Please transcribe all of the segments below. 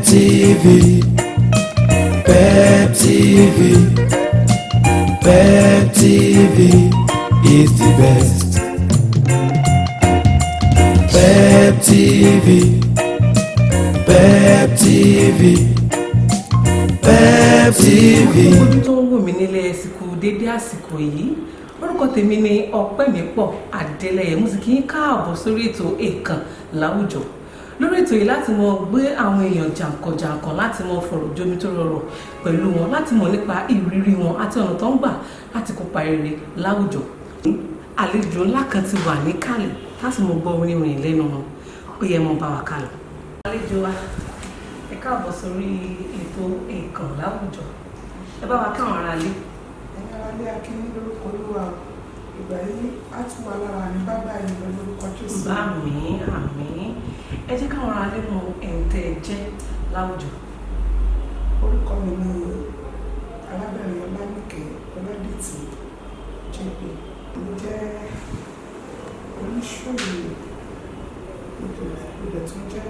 TV, Pep TV, Pep TV is the best. Pep TV, Pep TV, Pep TV. Ojú tó ń wò mí nílé, ẹsìkò dédé àsìkò yìí. Orúkọ tèmi ni Ọpẹ́mípọ̀ Adélẹ́yẹ. Mo sì kí n káàbọ̀ sórí ètò Èèkàn Láwùjọ. Lórí ètò yìí, láti mọ gbé àwọn èèyàn jàǹkànjàǹkàn, láti mọ fọ̀rọ̀ jomi tó rọrọ̀ pẹ̀lú wọn, láti mọ̀ nípa ìrírí wọn àti ọ̀nà tó ń gbà láti kópa rere láwùjọ. Àlejò ńlá kan ti wà níkàlẹ̀ láti mọ gbọ́ orin rìn lẹ́nu wọn. Ó yẹ mọ bá wa kálọ. Àlejò wa, ẹ káàbọ̀ sórí ètò Èèkàn Láwùjọ. Ẹ bá wa káwọn ará lé. Ẹ̀yin ará ilé, a kí yín lórúkọ Olúwa o. Ìgbà yìí á tún wà lára ní bábá yìí lọ lórúkọ Jésù. Bá mi, àmín. Ẹ jẹ́ káwọn ará lé mọ ẹ̀ǹ tẹ́ ẹ jẹ́ láwùjọ. Orúkọ mi ni Arábìnrin Ọlánìkẹ́ Ọládìtì JP. Mo jẹ́ oníṣòwò, mo dẹ̀ tún jẹ́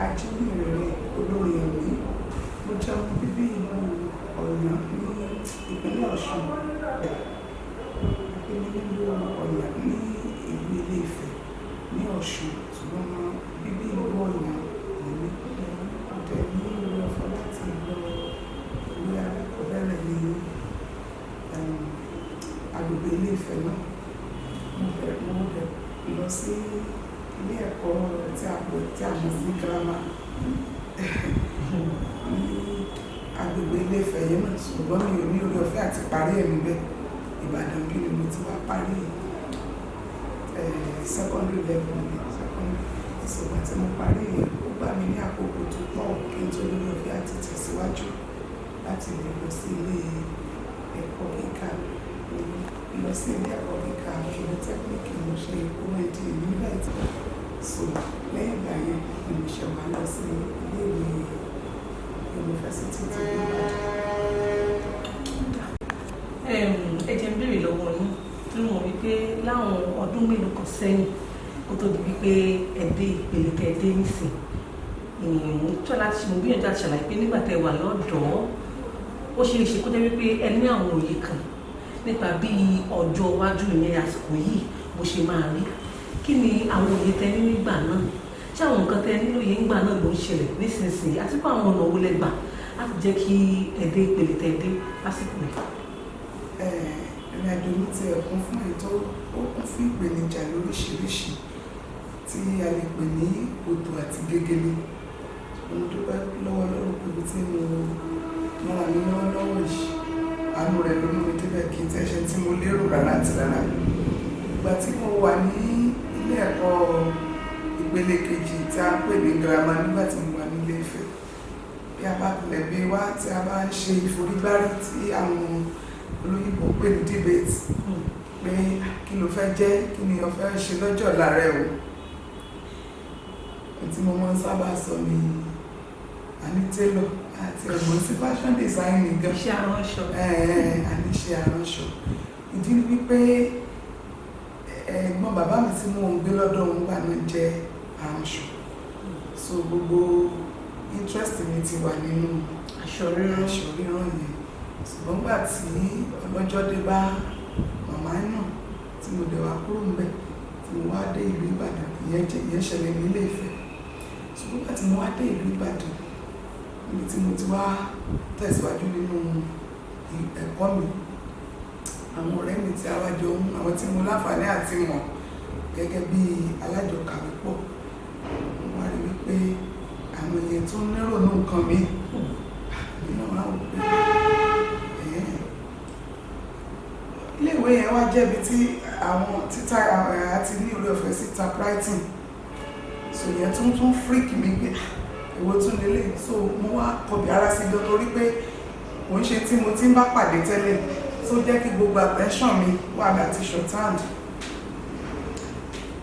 ajíhìnrere olórin ẹ̀mí. Mo jẹ́ ọmọ bíbí ìlú Ọ̀yàn ní ìpínlẹ̀ Ọ̀ṣun. A bí mi nílùú Ọ̀yàn ní ìlú Ilé Ifẹ̀ ní Ọ̀ṣun, ṣùgbọ́n ọmọ bíbí ìlú Ọ̀yàn ni mí. Mo dẹ̀ ní oore ọ̀fẹ́ láti lọ ìwé alákọ̀ọ́bẹ̀rẹ̀ ní agbègbè Ilé Ifẹ̀ náà. Mo bẹ̀rẹ̀ lọ sí ilé ẹ̀kọ́ tí a pè tí a mọ̀ sí girama ní agbègbè Ilé Ifẹ̀ yẹn náà, ṣùgbọ́n mi ò ní oore ọ̀fẹ́ àti parí ẹ̀ níbẹ̀. Ìbàdàn bí ni mo ti wá parí secondary level mi, secondary. Ṣùgbọ́n tí mo parí yẹn, ó gbà mí ní àkókò tó pọ̀ kí n tó lórí ọ̀fẹ́ àti tẹ̀síwájú láti lè lọ sí ilé ẹ̀kọ́ gíga. Mo lọ sí ilé ẹ̀kọ́ gíga polytechnic, mo ṣe OND níbẹ̀. So lẹ́yìn ìgbà yẹn ni mo ṣe wá lọ sí ilé ìwé yunifásitì ti Ìbàdàn. Ẹ jẹ́ n béèrè lọ́wọ́ yín tí mo mọ̀ wípé láwọn ọdún mélòó kan sẹ́yìn, kó tó di wípé ẹ dé ìpele tẹ́ ẹ dé nísìn, mo tọ́ láti mo gbìyànjú àti ṣàlàyé pé nígbà tẹ́ wà lọ́dọ̀ọ́, ó ṣeé ṣe kó jẹ́ wípé ẹ ní àwọn òye kan nípa bí ọjọ́ iwájú ìyẹn àsìkò yìí bó ṣe máa rí. Kí ni àwọn òye tẹ́ ní nígbà náà? Ṣé àwọn nǹkan tẹ́ nílò yìí nígbà náà ló ń ṣẹlẹ̀ nísinsìnyí, àti pé àwọn ọ̀nà wo lẹ gbà láti jẹ́ kí ẹ dé ìpele tẹ́ dé lásìkò yìí? Ìrìn àjò mi ti ẹ̀ kún fún ètò, ó kún fún ìpèníjà lóríṣiríṣi tí a lè pè ní kòtò àti gegele. Mo dúpẹ́ lọ́wọ́ Ọlọ́run pé ibi tí mo múra mi lọ́wọ́lọ́wọ́ yìí, àánú rẹ̀ ló mú mi débẹ̀, kí n tẹ́ ṣe tí mo lérò rárá àti rárá. Ìgbà tí mo wà ní ilé ẹ̀kọ́ ìpele kejì tí a ń pè ní girama, nígbà tí mo wà ní Ilé Ifẹ̀, bí a bá tilẹ̀ bí wá tí a bá ń ṣe ìforígbárí tí àwọn olóyìnbó pè ní debate, pé kí ló fẹ́ jẹ́, kí ni o fẹ́ ṣe lọ́jọ́ ọ̀la rẹ o, ohun tí mo máa ń sábà sọ ni àní tailor àti ẹ̀gbọ́n sí fashion design gan. Iṣẹ́ aránṣọ. Àní iṣẹ́ aránṣọ. Ìdí ni wípé ẹ̀gbọ́n bàbá mi tí mò ń gbé lọ́dọ̀ òun gbà náà jẹ́ aránṣọ, so gbogbo interest mi ti wà nínú aṣọ rírán. Aṣọ rírán yẹn. Ṣùgbọ́n gbà tí ọlọ́jọ́ dé bá màmá náà, tí mo dẹ̀ wá kúrò ńbẹ̀, tí mo wá dé ìlú Ìbàdàn, ìyẹn ṣẹlẹ̀ ní Ilé Ifẹ̀. Ṣùgbọ́n gbà tí mo wá dé ìlú Ìbàdàn, níbi tí mo ti wá tẹ̀síwájú nínú ẹ̀kọ́ mi, àwọn ọ̀rẹ́ mi tí a wá jọ ń, àwọn tí mo láǹfààní àti mọ̀ gẹ́gẹ́ bí alájọkàwé pọ̀, mo wá rí wípé àwọn èèyàn tó ń nírònú nǹkan mi, èmi náà wá wò pé ẹ̀ẹ́ iléèwé yẹn wá jẹ́bi tí àwọn títà àti ní orí ọ̀fẹ́ sí typewriting, so yẹn tún tún freak mi pé, "Ah, èwo tún lélẹ̀?" So mo wá kọbi ara sí gan, torí pé kò ń ṣe tí mo ti ń bá pàdé tẹ́lẹ̀, so jẹ́ kí gbogbo attention mi wà láti shorthand.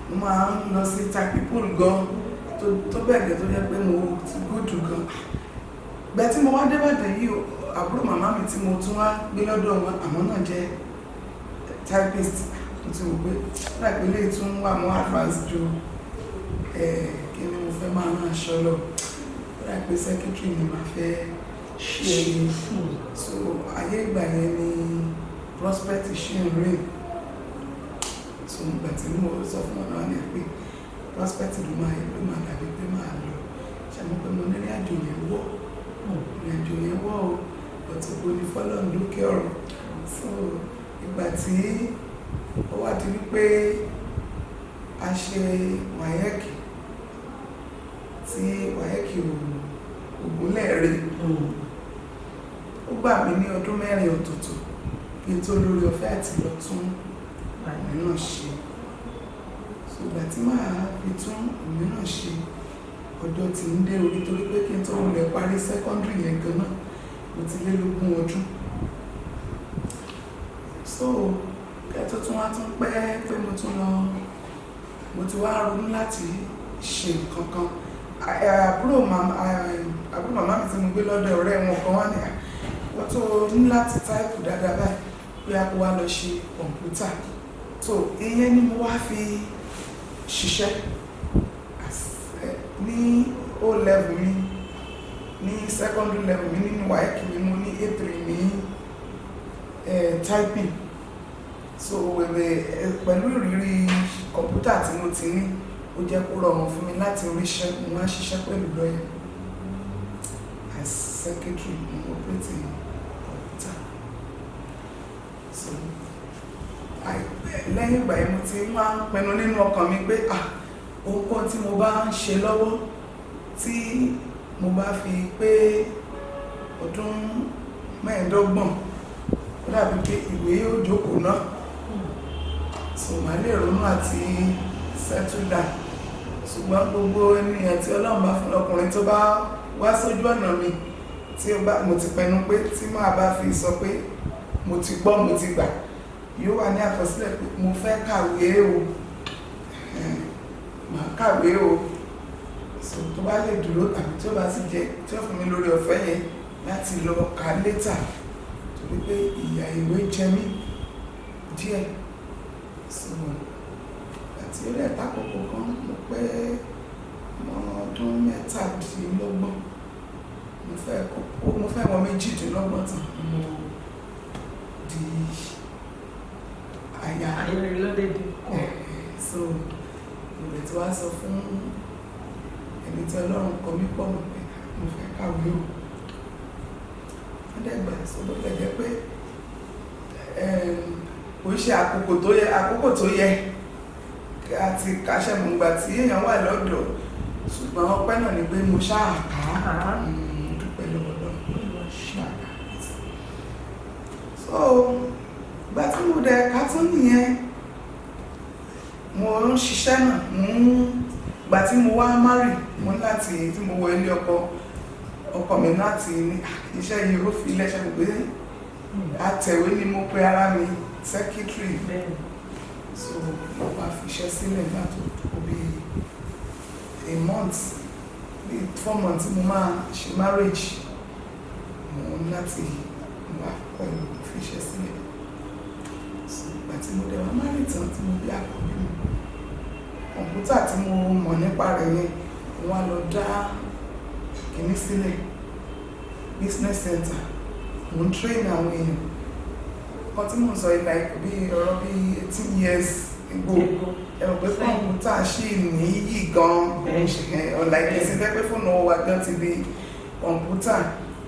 Mo máa ń lọ sí typing pool gan, tó bẹ́ẹ̀ gẹ́ tó jẹ́ pé mo ti good gan. Ìgbà tí mo wá dé Ìbàdàn yìí, àbúrò màmá mi tí mo tún wá gbé lọ́dọ̀ wọn, àwọn náà jẹ́ typist. Mo ti wò pé láìpẹ́ lè tún wà more advanced ju kí ni mo fẹ́ máa rán aṣọ lọ. Ó dà pé secretary ni màá fẹ́ ṣe. So ayé ìgbà yẹn ni prospect ṣì ń rìn. So ìgbà tí mo sọ fún ọ̀nà ní pé prospect ló máa dàbí pé máa lọ ṣe mo pé mo ní ìrìn àjò yẹn wọ̀, ìrìn àjò yẹn wọ̀ o, but ògo ni fọ́lọ́run lókè ọ̀run. So ìgbà tí ó wá di wípé a ṣe WAEC, tí WAEC ò gúnlẹ̀ rè, ó gbà mí ní ọdún 4 ọ̀tọ̀ọ̀tọ̀ kí n tó lórí ọ̀fẹ́ àti lọ tún òmíràn ṣe. So ìgbà tí màá fi tún òmíràn ṣe, ọjọ́ tí ń dé orí, torí pé kí n tó wulẹ̀ parí secondary yẹn gan náà, mo ti lé lógún ọdún. So kẹ́ tó tún wá tún pẹ́ pé mo tún lọ, mo ti wá ronú láti ṣe nǹkan kan. Àbúrò màmá mi tí mo gbé lọ́dọ̀ ọ̀rẹ́ wọn kan wá ní wọ́n tó ní láti type dáadáa báyìí, pé a kó wá lọ ṣe kọ̀ǹpútà. So ìyẹn ni mo wá fi ṣiṣẹ́ ní O level mi, ní secondary level mi, nínú WAEC mi, mo ní A3 ní typing. So wẹ̀wẹ̀ pẹ̀lú ìrírí kọ̀ǹpútà tí mo ti ní, ó jẹ́ kó rọrùn fún mi láti ríṣẹ́. Mo wá ṣiṣẹ́ pẹ̀lú lọ́yà as secretary, mo operating computer. So lẹ́yìn ìgbà yẹn, mo ti máa ń pinnu nínú ọkàn mi pé, ah, ohunkóhun tí mo bá ń ṣe lọ́wọ́, tí mo bá fi pé ọdún 25, ó dàbí pé ìwé yóò jókòó náà, so màá lè ronú àti settle down. Ṣùgbọ́n gbogbo ènìyàn tí Ọlọ́run bá fún ọkùnrin tó bá wá sójú ọ̀nà mi, tí ó bá, mo ti pinnu pé tí màá bá fi sọ pé mo ti gbọ́, mo ti gbà, yóò wà ní àkọsílẹ̀ pé mo fẹ́ kàwé o, màá kàwé o. So tó bá lè dúró tàbí tí ó bá sì jẹ́ tí ó fún mi lórí ọ̀fẹ́ yẹn láti lọ kà later, torí pé ìyà ìwé jẹ mí díẹ̀. So àti ó dẹ̀ tákòókò kan, mo pẹ́ ọmọ ọdún 27, mo fẹ́ wọ 28 tán, mo di aya. Ayẹyẹ lọ́dẹ̀dẹ̀ kọ́. So mo lè ti wá sọ fún ẹni tí Ọlọ́run kọ mí pọ̀ mọ́ pé mo fẹ́ kàwé o. Wọ́n dẹ̀ gbà. Sọ bó tilẹ̀ jẹ́ pé kò ń ṣe àkókò tó yẹ, àkókò tó yẹ àti kàṣẹ mọ̀gbà tí èèyàn wà lọ́dọ̀, ṣùgbọ́n ọpẹ́ náà ni pé mo ṣáà kà á. Mo dúpẹ́ lọ́wọ́ Ọlọ́run, ṣáà kà á. So ìgbà tí mo dẹ̀ ká tún nìyẹn, mo ń ṣiṣẹ́ náà. Mo ń ìgbà tí mo wá marry, mo ní láti, tí mo wọ ilé ọkọ, ọkọ mi láti ní, "Ah, iṣẹ́ yìí ó fi iléeṣẹ́ gbogbo àtẹ̀wé ni mo pe ara mi, secretary." So mo wá fiṣẹ́ sílẹ̀ nígbà tó tó bí a month, bí 4 months mo máa ṣe marriage, mo ní láti wá pẹ̀lú fiṣẹ́ sílẹ̀. So ìgbà tí mo dẹ̀ wá marry tán, tí mo bí àkọ́bí mi, kọ̀ǹpútà tí mo mọ̀ nípa rẹ̀ yẹn, mo wá lọ dá kìíní sílẹ̀, business center. Mo ń train àwọn èèyàn kan tí mò ń sọ yìí, like bí ọ̀rọ̀ bí 18 years ago. Ẹ mọ̀ pé kọ̀ǹpútà ṣì níyì gan, ọ̀la ìkẹsí tẹ́ pé fóònù wa gan ti di kọ̀ǹpútà.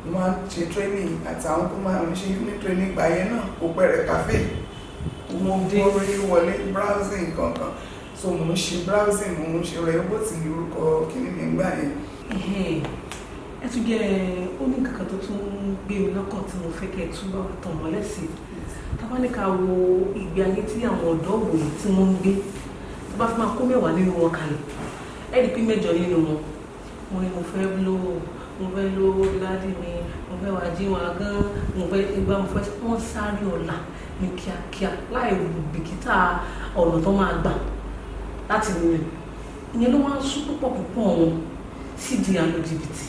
Mo máa ń ṣe training àtàwọn tó máa ń ṣe evening training. Gbà yẹn náà kò pẹ̀rẹ̀ cafe mo gbórí wọlé, browsing kankan. So mo ń ṣe browsing, mo ń ṣe rẹ̀ bó ti orúkọ kìíní mi gbà yẹn. Ẹ tún jẹ́ ó ní nǹkan kan tó tún gbé mi lọ́kàn tí mo fẹ́ kẹ́ ẹ túbọ̀ tàn mọ́lẹ̀ sí. Tá bá ní ká wo ìgbé ayé tí àwọn ọ̀dọ́ wòye tí wọ́n ń gbé, tó bá fi máa kó 10 nínú wọn kalẹ̀, ẹ rí i pé 8 nínú wọn, wọ́n ní mo fẹ́ lówó, mo fẹ́ lówó daddy mi, mo fẹ́ wá jí wọn gan, mo fẹ́ ìgbà, mo fẹ́. Wọ́n sáré ọ̀la ní kíákíá láì bìkítà ọ̀nà tó máa gbà láti rìn. Ìyẹn ló máa ń sún púpọ̀ púpọ̀ wọn sídìí àlò jìbìtì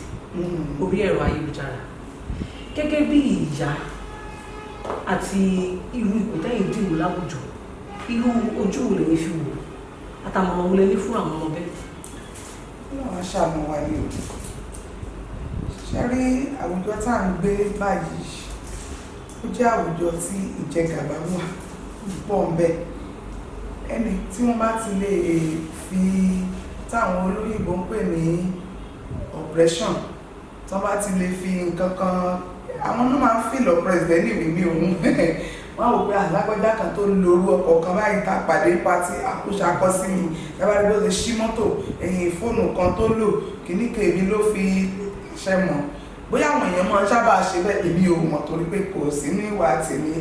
orí ẹ̀rọ ayélujára. Gẹ́gẹ́ bí ìyá àti irú ipò tẹ́yìn dìbò láwùjọ, irú ojú wo lè ní fi wò àtàwọn ọmọ wo lè ní fún àwọn ọmọ bẹ́ẹ̀? Ọlọ́run á ṣàánú wa ní o. Ṣe rí àwùjọ tá à ń gbé báyìí, ó jẹ́ àwùjọ tí ìjẹgàba wà pọ̀ ń bẹ. Ẹni tí wọ́n bá ti lè fi táwọn olóyìnbó ń pè ní oppression, tí wọ́n bá ti lè fi nǹkan kan, àwọn náà máa ń feel oppressed anyway. Mi òun wọ́n wò pé alágbájá kan tó lorú ọkọ̀ kan báyìí tá a pàdé party, àkóso akọ sí mi, dábàá rí bó ṣe ṣí mọ́tò ẹ̀yìn, fóònù kan tó lò kìíní kèmí ló fi ṣe mọ̀. Bóyá àwọn èèyàn máa ń sábà ṣe bẹ́ẹ̀, èmi ò mọ̀, torí pé kò sí ní ìwà tèmi.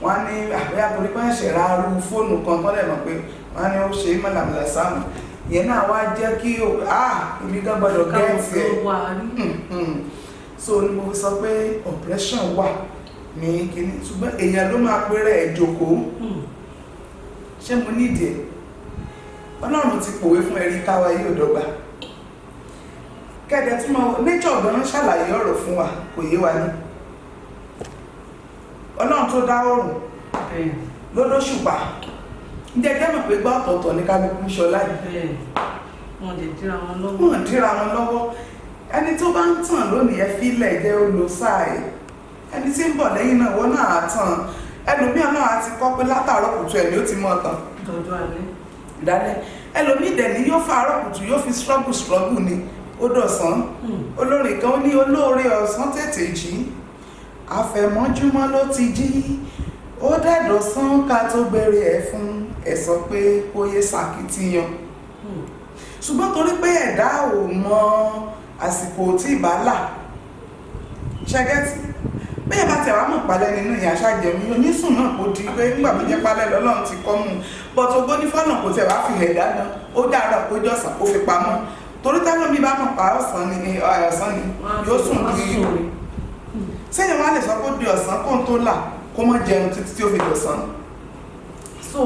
Wọ́n á ní àbẹ́yà torí pé ẹ̀ṣẹ̀ ra arú fóònù kan tó lẹ̀ mọ̀ pé wọ́n á ní ó ṣe é mọ̀làmọ̀là sáàmù ìyẹn náà wá jẹ́ kí o ah èmi gan gbọ́dọ̀ Káwọn get ẹ̀. kan wà rí. So ni mo fi sọ pé oppression wà ní kíní, ṣùgbọ́n èèyàn ló máa péré ẹ̀ jókòó. Ṣé mo nídìí ẹ̀? Ọlọ́run ti pòwe fún ẹ̀rí káwa yóò dọ́gba kẹ́dẹ̀ tí mo nature gan ṣàlàyé ọ̀rọ̀ fún wa, kò yé wa ní Ọlọ́run tó dá ọ̀run lódóṣùpá. Ǹjẹ́ jẹ́ mọ̀ pé gbá ọ̀tọ̀ọ̀tọ̀ ní kálukú ń ṣọlá yìí? Bẹ́ẹ̀, wọn lè díra wọn lọ́wọ́. Wọ́n díra wọn lọ́wọ́. Ẹni tó bá ń tàn lónìí, ẹ fílẹ̀, jẹ́ ó lo sáà ẹ̀. Ẹni tí ń bọ̀ lẹ́yìn náà, wọ́n náà á tàn. Ẹlòmíràn náà á ti kọ́ pé látàárọ̀ kùtù ẹ̀ ni ó ti mọ̀ tàn dọjọ́ alẹ́. Dálẹ́. Ẹlòmíì dẹ̀ ni yóò fa àárọ̀ kùtù, yóò fi struggle struggle ni, ó dọ̀sán. Olórin kan, ó ní olóore ọ̀sán tètè jí, àfẹ̀mọ́júmọ́ ló ti jí, ó dẹ̀dọ̀sán ká tó gbére ẹ̀ fún ẹ̀, sọ pé kó yé sàkìtìyàn. Ṣùgbọ́n torí pé ẹ̀dá ò mọ àsìkò tí ìbá là ṣẹ́gẹ́tì bẹ́ẹ̀ bá tẹ̀ wá mọ̀ palẹ́ nínú ìyá aṣáàjẹun yóò ní sùn náà, kó di pé nígbà tó jẹ́ palẹ́ lọ́lọ́run ti kọ́ mú un bọ́tò ògo ní fọ́nà, kò tẹ̀ wá fi ẹ̀dá náà, ó dára, ó jọ̀sán, ó fi pamọ́, torí tẹ́lẹ̀ mi bá mọ̀ pa ọ̀sán ni, ọ̀sán ni yóò sùn Wọ́n á kí sùn ni. Sẹ́yìn wá lè sọ pé ó di ọ̀sán kó ń tó là, kó má jẹun títí tí ó fi dọ̀sán. So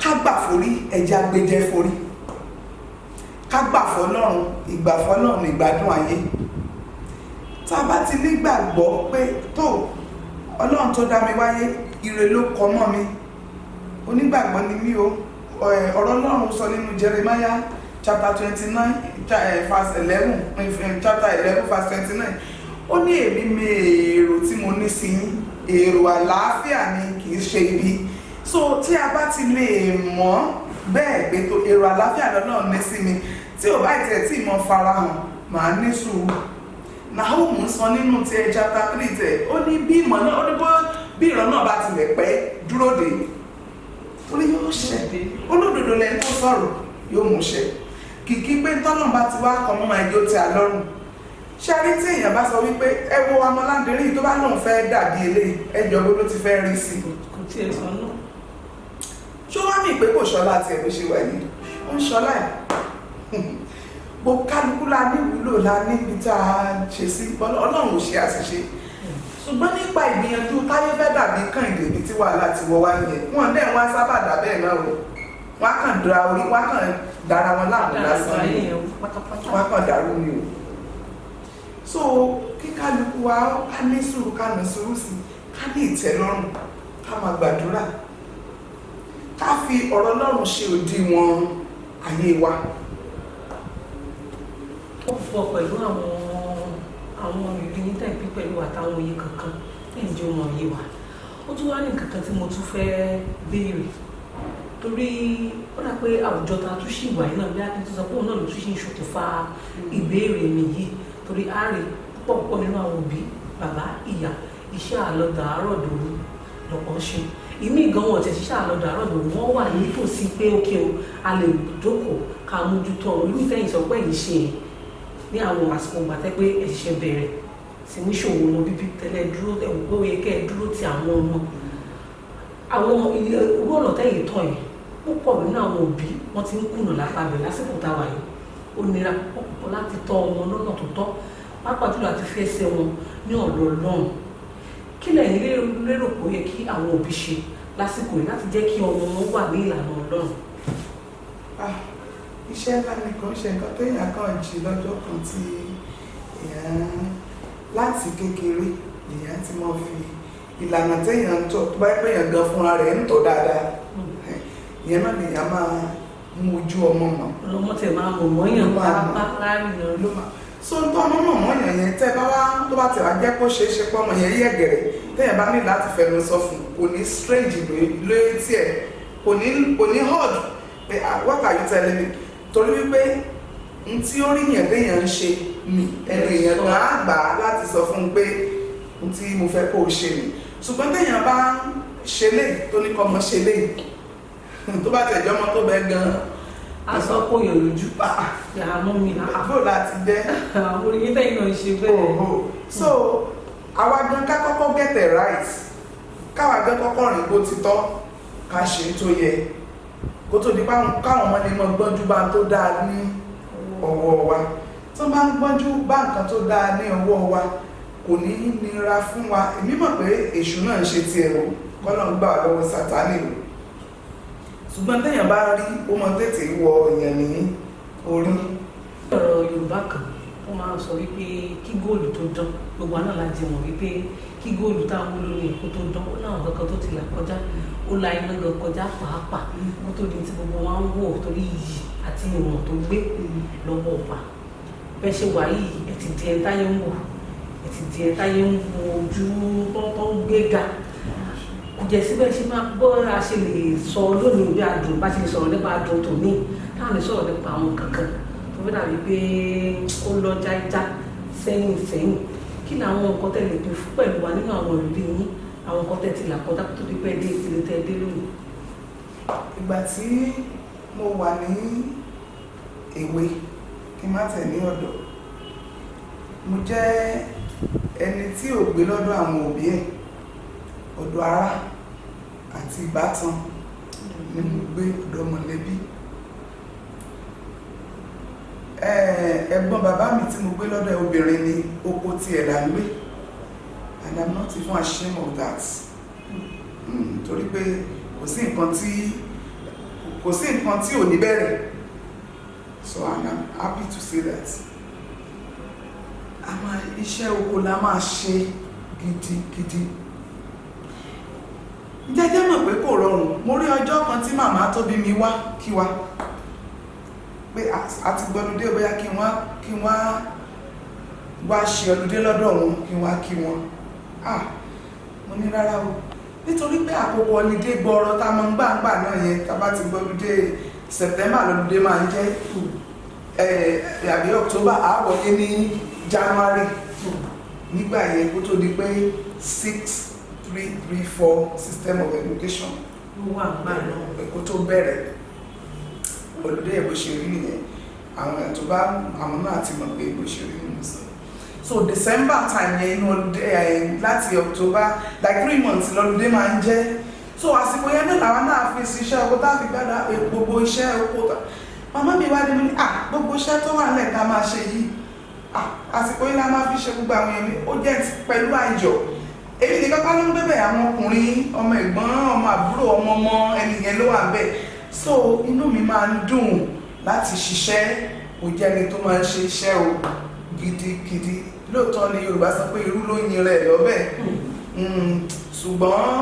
ká gbà forí ẹ̀jẹ̀ agbẹjẹ forí, ká gbà fọlọ́run, ìgbà fọlọ́run, ìgbádùn ayé. Tá a bá ti nígbàgbọ́ pé tó Ọlọ́run tó dá mi wáyé, ire ló kọ mọ́ mi, onígbàgbọ́ ni mí o. Ọ̀rọ̀ Ọlọ́run sọ nínú Jeremiah chapter 29 verse 11, chapter 11 verse 29, ó ní èmi mi èrò tí mo ní sí yín, èrò àlàáfíà ni, kì í ṣe ibi. So tí a bá ti lè mọ̀ bẹ́ẹ̀ pé tó èrò àlàáfíà lọ́nà ní sí mi, tí ò bá ìtẹ̀ tí ìmọ̀ farahàn, màá ní sùúrù. Nahum ń sọ nínú tiẹ̀ chapter 3 tẹ̀, ó ní bí ìmọ̀ náà, ó ní bó bí ìran náà bá tilẹ̀ pẹ́, dúró dè, torí yóò ṣẹ. Olódodo lẹni tó sọ̀rọ̀ yóò mú ṣẹ. Kìkì pé tọ́nà bá ti wá kọ́ mọ́ máa yóò tẹ́ a lọ́rùn. Ṣé a rí tí èèyàn bá sọ wípé ẹ wo amọ̀láńdẹ́rì tó bá lóun fẹ́ dàbí eléyìí, ẹjọ́ bó ló ti fẹ́ rí sí i? Kò tiẹ̀ sọ náà. Ṣó wá mí pé kò ṣọlá tiẹ̀ bó ṣe wà yìí? Ó ń ṣọlá ẹ̀. Bó kálukú la níwúlò, la níbi tá a ṣe sí. Ọlọ́run ò ṣe àṣìṣe, ṣùgbọ́n nípa ìgbìyànjú táyé fẹ́ dàbí kànìdé, ibi tí wàhálà ti wọ wá nìyẹn. Wọn dẹ̀ wọ́n á sábà dà bẹ́ẹ̀ náà o. Wọ́n á kàn dra orí, wọ́n á kàn dára wọn láàmú lásán Dára ni. yẹn pátápátá. Wọ́n á kàn dàrú ni o. So kí kálukú wa ká ní sùúrù, ká ní sùúrù sí, ká ní ìtẹ́lọ́rùn, ká máa gbàdúrà, ká fi ọ̀rọ̀ Ọlọ́run ṣe òdiwọ̀n ayé wa. Ó pọ̀ pẹ̀lú àwọn ìrírí yín tẹ̀ ń pín pẹ̀lú àtàwọn òye kankan tẹ̀ ń jẹ́ ọmọ yé wa. Ó tún wá ní nǹkan kan tí mo tún fẹ́ béèrè, torí ó dà pé àwùjọ ta tún ṣì wà yìí náà, bí akin tó sọ pé òun náà ló tún ṣì ń ṣokùnfà ìbéèrè mi yìí, torí a rí púpọ̀ púpọ̀ nínú àwọn òbí, bàbá, ìyá, iṣẹ́ àlọ́dàárọ̀ dòru lọ́pọ̀ ń ṣe. Ìmí gan wọn tẹ̀ ṣiṣẹ́ àlọ́dàárọ̀ dòru, wọ́n wà nítòsí pé ókè o, a lè jókòó ká mójútó ọ̀rọ̀ irú ìfẹ́yìn sọ pé ẹ̀yìn ṣe yẹn ní àwọn àsìkò ìgbà tẹ́ pé ẹ ṣẹ̀ṣẹ̀ bẹ̀rẹ̀ sí ní ṣòwò ọmọ bíbí tẹ́lẹ̀ dúró, ẹ̀wù pé ó yẹ kẹ́ ẹ dúró ti àwọn ọmọ. Àwọn irú ọ̀nà tẹ́yìn tọ̀ yìí, púpọ̀ nínú àwọn òbí wọ́n ti ń kùnà lápá bẹ̀ lásìkò táwa yìí. Ó nira púpọ̀ púpọ̀ láti tọ́ ọmọ lọ́nà tó tọ́, pàápàá jùlọ àti fi ẹsẹ̀ wọn ní ọ̀nà Ọlọ́run. Kí lẹ̀yin lérò pé ó yẹ kí àwọn òbí ṣe lásìkò yìí láti jẹ́ kí ọmọ wọn wà ní ìlànà Ọlọ́run? Ah, iṣẹ́ ńlá ni. Kò ń ṣe nǹkan téèyàn kàn jí lọ́jọ́ kan tí èèyàn láti kékeré èèyàn ti mọ̀ fi ìlànà téèyàn ń tọ̀. Tó bá yẹ pé èèyàn gan fúnra rẹ̀ ń tọ̀ dáadáa, ìyẹn náà lèèyàn máa mú ojú ọmọ mọ̀. Ọlọ́mọ tẹ̀ máa mọ̀ mọ́yàn Ló máa mọ̀. pápá láàrin náà. Ló máa So ń tọ́ ọmọ mọ̀ mọ́ yàn yẹn, tẹ́ bá wá tó bá tẹ̀ wá jẹ́ kó ṣeé ṣe pé ọmọ yẹn yẹ̀ gẹ̀rẹ̀, tẹ́yìn bá ní láti fẹnu sọ fún, kò ní strange létí ẹ̀, kò ní hard pé, "Ah, what are you telling me?" Torí wípé n tí ó rí yẹn téèyàn ń ṣe ni ẹnu èèyàn gan á gbà á láti sọ fún un pé n tí mo fẹ́ kó o ṣe ni. Ṣùgbọ́n téèyàn bá ń ṣe léyìí, tó ní kọ́ ọmọ ṣe léyìí, tó bá tẹ̀jọ́ ọmọ tó bẹ́ gan-an, Aṣọ kò yàn lójú àmọ́ mi. Bó láti jẹ́? Àwọn orin tẹ́yìn náà ń ṣe bẹ́ẹ̀. Oho. So àwa gan ká kọ́kọ́ get it right, káwa gan kọ́kọ́ rìn bó ti tọ́, ká ṣe tó yẹ, kó tó di káwọn ọmọ lè mọ gbọ́njú bá tó dáa ní ọwọ́ wa. Tó bá ń gbọ́njú bá nǹkan tó dáa ní ọwọ́ wa, kò ní í nira fún wa. Èmi mọ̀ pé èṣù náà ń ṣe tiẹ̀ o, kọ́nà ń gbà wá lọ́wọ́ Sátánì o, ṣùgbọ́n téèyàn bá rí, ó mọ tètè wọ èèyàn ní orí. Ọ̀rọ̀ Yorùbá kan, wọ́n máa ń sọ wípé kí góòlù tó dán, gbogbo àná la jẹ mọ̀ wípé kí góòlù táwọn olórí èkó tó dán, ó láwọn kankan tó ti là kọjá, ó la iná gan kọjá pàápàá kó tó di tí gbogbo wa ń wò, torí iyì àti ìwọ̀n tó gbé lọ́wọ́ wa. Bẹ́ẹ̀ ṣe wà yìí, ẹ ti di ẹ táyé ń wò, ẹ ti di ẹ táyé ń wo ojú tó ń gbéga. Kò jẹ́ síbẹ̀ ṣe máa gbọ́ a ṣe lè sọ lónìí bí adùn bá ṣe lè sọ̀rọ̀ nípa adùn tòní, táwọn lè sọ̀rọ̀ nípa àwọn kankan tó fẹ́ dàbí pé ó lọ jájá sẹ́yìn sẹ́yìn. Kí ni àwọn nǹkan tẹ́ lè pín fún pẹ̀lú wa nínú àwọn ìrírí yín, àwọn nǹkan tẹ́ ti là kọjá kó tó di pẹ́ dé ìpele tẹ́ dé lónìí? Ìgbà tí mo wà ní èwe, kí n má tẹ̀ ní ọ̀dọ̀, mo jẹ́ ẹni tí ò gbé lọ́dọ̀ àwọn òbí ẹ̀. Ọ̀dọ̀ ará àti ìbátan ni mo gbé, ọ̀dọ̀ mọ̀lẹ́bí. Ẹ̀gbọ́n bàbá mi tí mo gbé lọ́dọ̀ ẹ̀ obìnrin ni, oko tiẹ̀ là ń gbé, and I'm not even ashamed of that, torí pé kò sí nǹkan tí ò ní bẹ̀rẹ̀. So, and I'm happy to say that a máa iṣẹ́ oko la máa ṣe gidigidi. Jẹ́jẹ́ mọ̀ pé kò rọrùn. Mo rí ọjọ́ kan tí màmá tó bí mi wá kí wa pé a ti gbọ́ludé, bóyá kí wọ́n wá ṣe ọludé lọ́dọ̀ wọn, kí wọ́n kí wọn. Ah, mo ní rárá o, nítorí pé àkókò holiday gbọ́ọ̀rọ̀ tá a mọ̀ ń gbàǹgbà náà yẹn, tá a bá ti gbọ́ludé, September lọ́ludé máa ń jẹ́ àbí October, á wọlé ní January nígbà yẹn, kó tó di pé 6-3-3-4 system of education Ló wà gbà náà. Kó tó bẹ̀rẹ̀ holiday yẹn, bó ṣe rí nìyẹn. Àwọn èèyàn tó bá àwọn náà ti mọ̀ pé bó ṣe rí nìyẹn. So December time yẹn, inú holiday láti October, like 3 months lọ́ludé máa ń jẹ́. So àsìkò yẹn náà làwọn náà fi ṣiṣẹ́ oko tá a fi gbádà gbogbo iṣẹ́ oko tá màmá mi wá dé. Mo ní, ah, gbogbo iṣẹ́ tó wà nílẹ̀ ká máa ṣe yìí, ah, àsìkò yìí la máa fi ṣe gbogbo àwọn èèyàn. Ó jẹ́ pẹ̀lú ayọ̀. Èmi nìkan kọ́ ló ń gbé bẹ̀, àwọn ọkùnrin, ọmọ ẹ̀gbọ́n, ọmọ àbúrò, ọmọ ọmọ ẹni yẹn ló wà bẹ́ẹ̀. So inú mi máa ń dùn láti ṣiṣẹ́. Kò jẹ́ ẹni tó máa ń ṣe iṣẹ́ o gidigidi. Lóòótọ́ ni Yorùbá sọ pé irú ló yin rẹ̀ lọ́bẹ̀, ṣùgbọ́n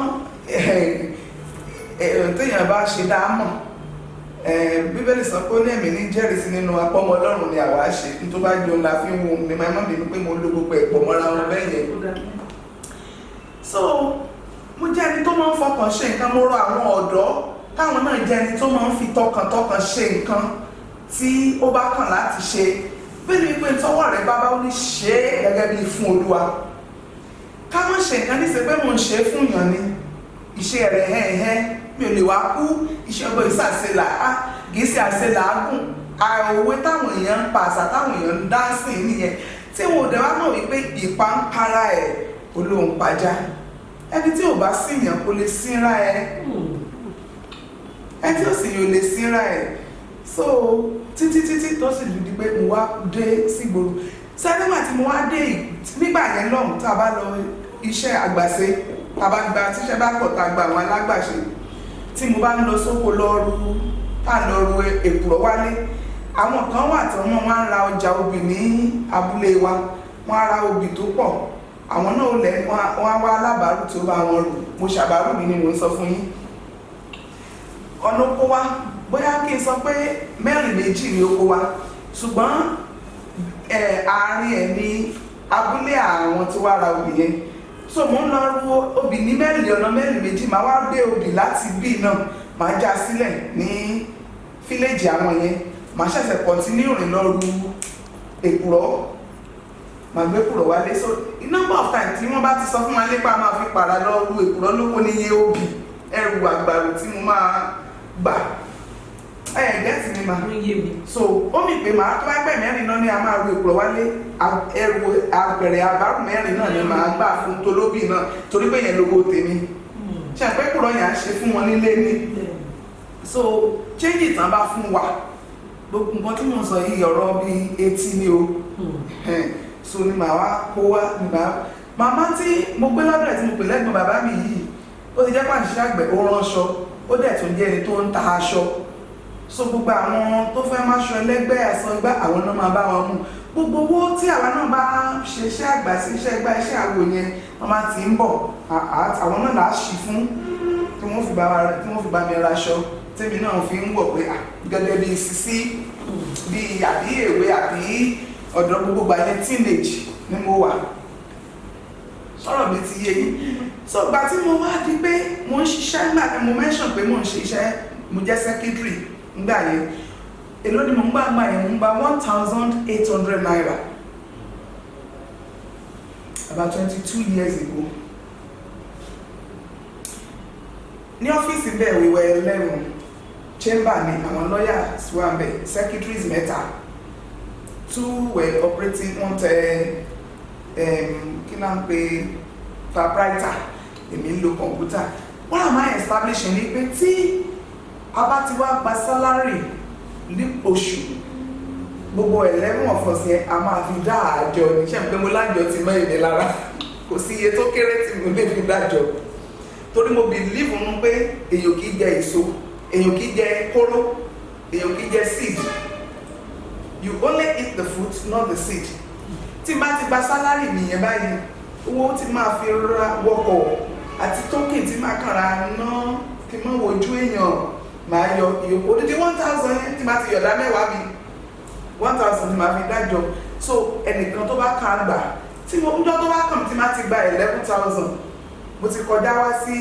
téèyàn bá ṣe dáa mọ̀, Bíbélì sọ pé ó ní ẹ̀mí ní jẹ́rìísí nínú apọ́mọ Ọlọ́run ni àwa ṣe ní tó bá jẹun la fi ń wo ni. Máa má bínú pé mo lo gbogbo ẹ̀pọ̀ mọ́ra wọn bẹ́ẹ̀ yẹn. So mo jẹ́ ẹni tó máa ń fọkàn ṣe nǹkan. Mo rọ àwọn ọ̀dọ́ táwọn náà jẹ́ ẹni tó máa ń fi tọkàntọkàn ṣe nǹkan tí ó bá kàn láti ṣe. Bẹ́ẹ̀ ni pé tọwọ́ rẹ̀ bá bá, ó ní ṣe é gẹ́gẹ́ bí fún Olúwa. Ká má ṣe nǹkan níṣe pé mò ń ṣe é fún yàn ni iṣẹ́ rẹ̀ hẹ́ẹ̀hẹ́. Mi ò lè wá kú iṣẹ́ ọgbọ́n ìsàṣe là á, kì í ṣe àṣe làágùn. Òwe táwọn èèyàn ń pa, àṣà táwọn èèyàn ń dá sí nìyẹn, tí wọn ò dẹ̀ wá mọ̀ wípé ìpa ń para ẹ̀ olóhùn pajá. Ẹni tí ò bá síyàn kò lè sínra ẹ, ẹni tí ò sì yàn ò lè sínra ẹ. So títí títí tó sì di pé mo wá dé sígboro sẹ́nígbà tí mo wá dé nígbà yẹn lọ́hùn, tá a bá lọ iṣẹ́ àgbàṣe, tá a bá gba tíṣẹ́ bá pọ̀, tá a gba àwọn alágbàṣe, tí mo bá ń lọ sóko lọ ru, tá a lọ ru èkùrọ́ wálé, àwọn kan wà tí wọ́n máa ń ra ọjà obì ní abúlé wa. Wọ́n á ra obì tó pọ̀, àwọn náà lẹ̀ wọ́n á wá alábàárù tó bá wọn rù. Mo ṣàbárù mi ni mò ń sọ fún yín. Ọ̀nà oko wa, bóyá kí n sọ pé mẹ́rin méjì ní oko wa, ṣùgbọ́n Àárín ẹ̀ ní abúlé àwọn tí wàá ra obì yẹn. So mo ń lọ ru obì ní mẹ́lì, ọ̀nà mẹ́lì 2, màá wá gbé obì láti bí náà, màá já sílẹ̀ ní village àwọn yẹn, màá ṣẹ̀ṣẹ̀ continue rìn lọ ru èkùrọ́, màá gbé èkùrọ́ wálé. So number of times tí wọ́n bá ti sọ fún wa nípa máa fi pàrà lọ ru èkùrọ́ lóko ní iye obì, ẹrù àgbàrò tí mo máa gbà ẹ get mi ma? Ń yé mi. So ó mì pé màá tó bá pẹ́ mẹ́rin náà ni a máa ru èkùrọ́ wálé, ẹrù apẹ̀rẹ̀ àbárù 4 náà ni màá gbà fún tolóbì náà, torí pé yẹn lówó tèmi ṣe àpẹ́ èkùrọ́ yẹn á ṣe fún wọn nílé ni. So change tán bá fún wa, gbogbo nǹkan tí mo sọ yìí, ọ̀rọ̀ bíi etí ni o. So ni màá wá kó wá, ni màá màmá tí mo gbé lọ́dọ̀ ẹ̀ tí mo pè lẹ́gbọ̀n bàbá mi yìí, ó ti jẹ́ pàṣẹ àgbẹ̀, ó ránṣọ, ó dẹ̀ tún jẹ́ ẹni tó ń ta aṣọ. So gbogbo àwọn tó fẹ́ máa ṣọ ẹlẹ́gbẹ́ àsangbá, àwọn náà máa bá wọn mú gbogbo owó tí àwa náà bá ṣe iṣẹ́ àgbà sí iṣẹ́ gbá iṣẹ́ àwò yẹn, wọ́n máa ti ń bọ̀, àwọn náà là á ṣì fún tí wọ́n fi bá mi raṣọ tèmi náà fi ń wọ̀ pé gẹ́gẹ́ bí sisi bí àbí èwe àbí ọ̀dọ́. Gbogbo gbà yẹn, teenage ni mo wà. Sọ̀rọ̀ mi ti yé yín? So gbà tí mo wá di pé mo ń ṣiṣẹ́ nígbà tí mo mention pé mo ń ṣe iṣẹ́, mo jẹ́ secretary nígbà yẹn. Èló ni mo ń gbà gbà yẹn? Mo ń gba ₦1,800 about 22 years ago ní ọ́fíìsì bẹ́ẹ̀. We were 11. Chamber ni àwọn lawyers wà bẹ́ẹ̀, secretaries mẹ́ta, two were operating, wọ́n tẹ kí náà ń pè typewriter, èmi ń lo kọ̀ǹpútà. What am I establishing ni pé tí a bá ti wá gba salary ní oṣù, gbogbo 11 of us yẹn, a máa fi dá àjọ ní ṣe pé mo lájọ ti mọ́ èmi lára. Kò sí iye tó kéré tí mo lè fi dájọ, torí mo believe nínú pé èèyàn kì í jẹ èso, èèyàn kì í jẹ kóró, èèyàn kì í jẹ seed. You only eat the fruit, not the seed. Tí n bá ti gba salary mi yẹn báyìí, owó tí máa fi ra wọkọ̀ àti token tí máa kàn ra ná kí n má wojú èèyàn, máa yọ ìyókù odidi 1,000 yẹn. Tí máa ti yọ̀dá mẹ́wàá mi, 1,000 tí máa fi dájọ́. So ẹnìkan tó bá kàn gbà tí mo ń jọ́ tó bá kàn tí máa ti gba 11,000, mo ti kọjá wá sí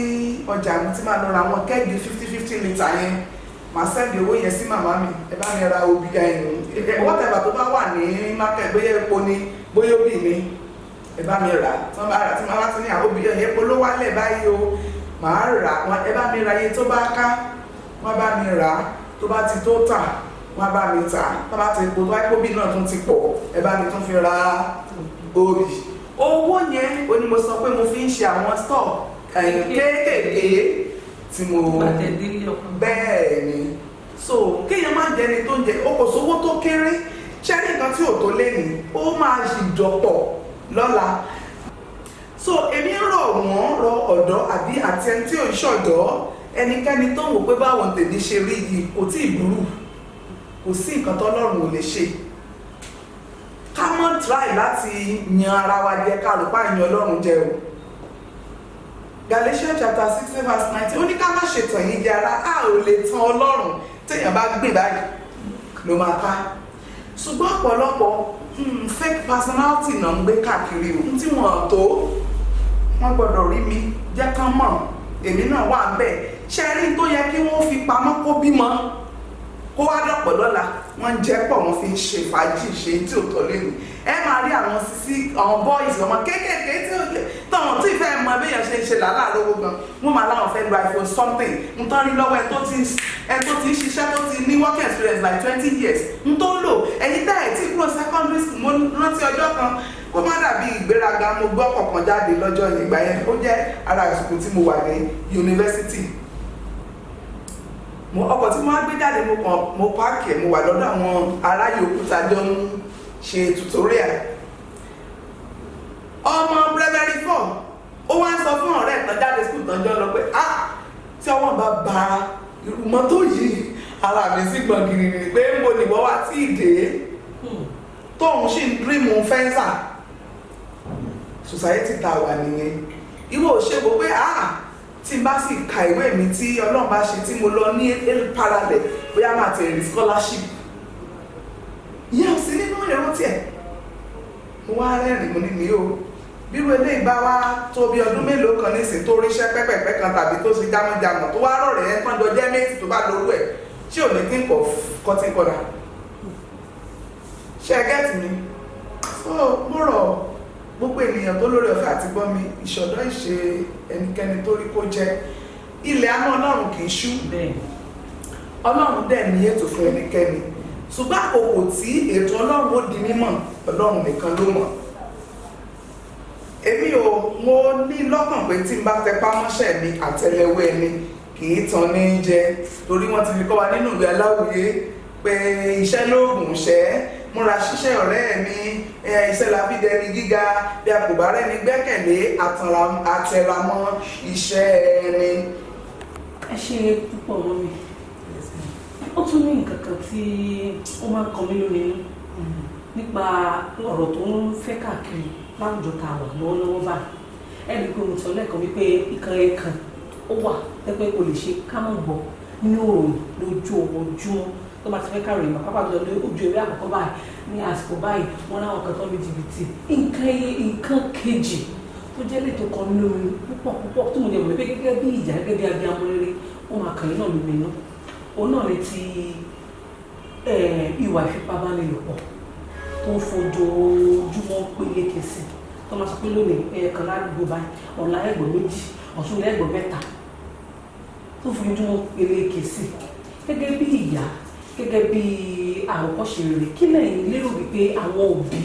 ọjà, mo ti máa lọ ra àwọn keg 50 50 litre yẹn, màá send owó yẹn sí màmá mi: "Ẹ bá mi ra obì ẹ̀yìn, whatever tó bá wà ní market, bóyá epo ni, bóyá obì ni, ẹ bá mi rà." Tí wọ́n bá rà, tí wọ́n bá ti ní àwọn obì ẹ̀yìn, epo ló wálẹ̀ báyìí o, màá rà. Ẹ bá mi ra iye tó bá ká. Wọ́n bá mi rà á. Tó bá ti tó tà, wọ́n bá mi tà. Tó bá ti epo, tó bá obì náà tún ti pọ̀, ẹ bá mi tún fi ra obì. Owó yẹn ó ní mo sọ pé mo fi ń ṣe àwọn store kéékèèké tí mo Gbàtẹ̀délé ọkàn. Bẹ́ẹ̀ ni. So kéèyàn má jẹni tó ń jẹ o, kò sówó tó kéré. Ṣẹ́rí nǹkan tí ò tó lé ní, ó máa ṣì dọ̀pọ̀ lọ́la. So èmi ń rọ̀ wọ́n, rọ ọ̀dọ́ àbí àti ẹni tí ò ń ṣọ̀dọ́, ẹnikẹ́ni tó ń wò pé báwo tèmi ṣe rí yìí, kò tí ì burú, kò sí nǹkan tọ́lọ́run ò lè ṣe. Ká mọ́ try láti yan ara wa jẹ, ká rò pa yan Ọlọ́run jẹ o. Galatians chapter 16 verse 19, ó ní ká má ṣe tàn yín jẹ ara, a ò lè tan Ọlọ́run. Téèyàn bá gbìn báyìí ló máa ká. Ṣùgbọ́n ọ̀pọ̀lọpọ̀ fake personality náà ń gbé káàkiri o tí wọ́n tó wọ́n gbọ́dọ̀ rí mi jẹ́ kán mọ̀ èmi náà wà bẹ́ẹ̀. Ṣe rí tó yẹ kí wọ́n fi pamọ́ kó bímọ kó wá dọ̀pọ̀ lọ́la, wọ́n ń jẹ́ pọ̀, wọ́n fi ń ṣe fàájì, ṣe tí ò tọ́ lẹ́nu. Ẹ máa rí àwọn sisi, àwọn boys, ọmọ kéékèèké tí ò lè tọ̀hún tí ìfẹ́ mọ béèyàn ṣe ń ṣe làálàá lówó gan, wọ́n máa láwọn fẹ́ lo iPhone something ń tán rí lọ́wọ́ ẹ tó ti ń ṣiṣẹ́, tó ti ní working experience like 20 years ń tó ń lò. Ẹ̀yin tẹ́ ẹ̀ tí kúrò secondary school, mo rántí ọjọ́ kan, kó má dàbí ìgbéraga, mo gbọ́ kọ̀ọ̀kan jáde lọ́jọ́ yẹn. Ìgbà yẹn, ó jẹ́ ara àsìkò tí mo wà ní yunifásitì. Mo ọkọ̀ tí mo wá gbé jáde, mo kàn mo park ẹ̀, mo wà lọ́dọ̀ àwọn ará yòókù tá a jọ ń ṣe tutorial. Ọmọ primary four, ó wá ń sọ fún ọ̀rẹ́ ẹ̀ tán jáde school tán jọ lọ pé, "Ah, tí ọwọ́n bá ba irú mọ́tò yìí, ara mi sì gbọ̀n gìrìgìrì." Pé ń bo nìwọ́ wá tí ì dé tóun sì ń dream Venza. Society tá a wà nìyẹn. Ìwọ ò ṣe wò pé, ah, tí n bá sì ka ìwé mi, tí Ọlọ́run bá ṣe tí mo lọ ní parallel, bóyá máa tẹ̀lé scholarship. Ìyẹn ò sí nínú èrò tiẹ̀. Mo wá rẹ́rìn, mo ní mi o, bírú eléyìí bá wá tó bí ọdún mélòó kan nísìn, tó ríṣẹ́ pẹ́pẹ́pẹ́ kan tàbí tó ṣe jámọ́jámọ́, tó wá rọ̀rẹ́ ẹ̀ tán jọ jẹ́ méjì, tó bá lórú ẹ̀, ṣé ò ní think of cutting corner? Ṣé ẹ get mi? So mo rọ̀ gbogbo ènìyàn tó lórí ọ̀fẹ́ àti gbọ́ mi, ìṣọ̀dọ̀ ìṣe ẹnikẹ́ni tó rí kó jẹ́. Ilẹ̀ àánú Ọlọ́run kì í ṣú. Ọlọ́run dẹ̀ ní ètò fún ẹnikẹ́ni, ṣùgbọ́n àkókò tí ètò Ọlọ́run ó di mímọ̀, Ọlọ́run nìkan ló mọ̀. Èmi ò, mo ní lọ́kàn pé tí n bá tẹpá mọ́ṣẹ́ mi, àtẹ́lẹwọ́ ẹni kì í tan ní jẹ, torí wọ́n ti fi kọ́ wa nínú ìwé aláwùyé pé iṣẹ́ lóògùn ṣẹ́, múra ṣiṣẹ́ ọ̀rẹ́ mi, iṣẹ́ la fi dẹni gíga, bí a kò bá rẹ́ni gbẹ́kẹ̀lé, àtẹramọ́ iṣẹ́ ẹni. Ẹ ṣe púpọ̀, mummy. Ó tún ní nǹkan kan tí ó máa ń kan mí lóminú nípa ọ̀rọ̀ tó ń fẹ́ káàkiri láwùjọ tá a wà lọ́wọ́lọ́wọ́ báyìí. Ẹ rí i pé mo sọ lẹ́ẹ̀kan wípé ìkan ẹ̀kan ó wà tẹ́pẹ́ kò lè ṣe ká mọ̀ gbọ́ nínú òròyìn lójoojúmọ́ tó bá ti fẹ́ káròyìn mọ́, pápá jùlọ lójú ewé àkọ́kọ́ báyìí, ní àsìkò báyìí, wọ́n láwọn kan tó ń lu jìbìtì. Nǹkan kejì tó jẹ́ lè tó kan mí lóminú púpọ̀ púpọ̀, tó mo lè mọ̀ wípé gẹ́gẹ́ bí ìjà, gẹ́gẹ́ bí abiyamọ rere, ó máa kàn yín náà lóminú, òun náà ni ti ìwà ìfipábánilòpọ̀ tó ń fojoojúmọ́ peléke sí, tó máa sọ pé lónìí ẹ̀ẹ̀kan ládùúgbò báyìí, ọ̀la ẹgbẹ̀rún 2, ọ̀túnla ẹgbẹ̀rún 3, tó fojoojúmọ́ peléke sí. Gẹ́gẹ́ bí ìyá, gẹ́gẹ́ bí àwòkọ́ṣe rere, kí lẹ́yìn lérò wípé àwọn òbí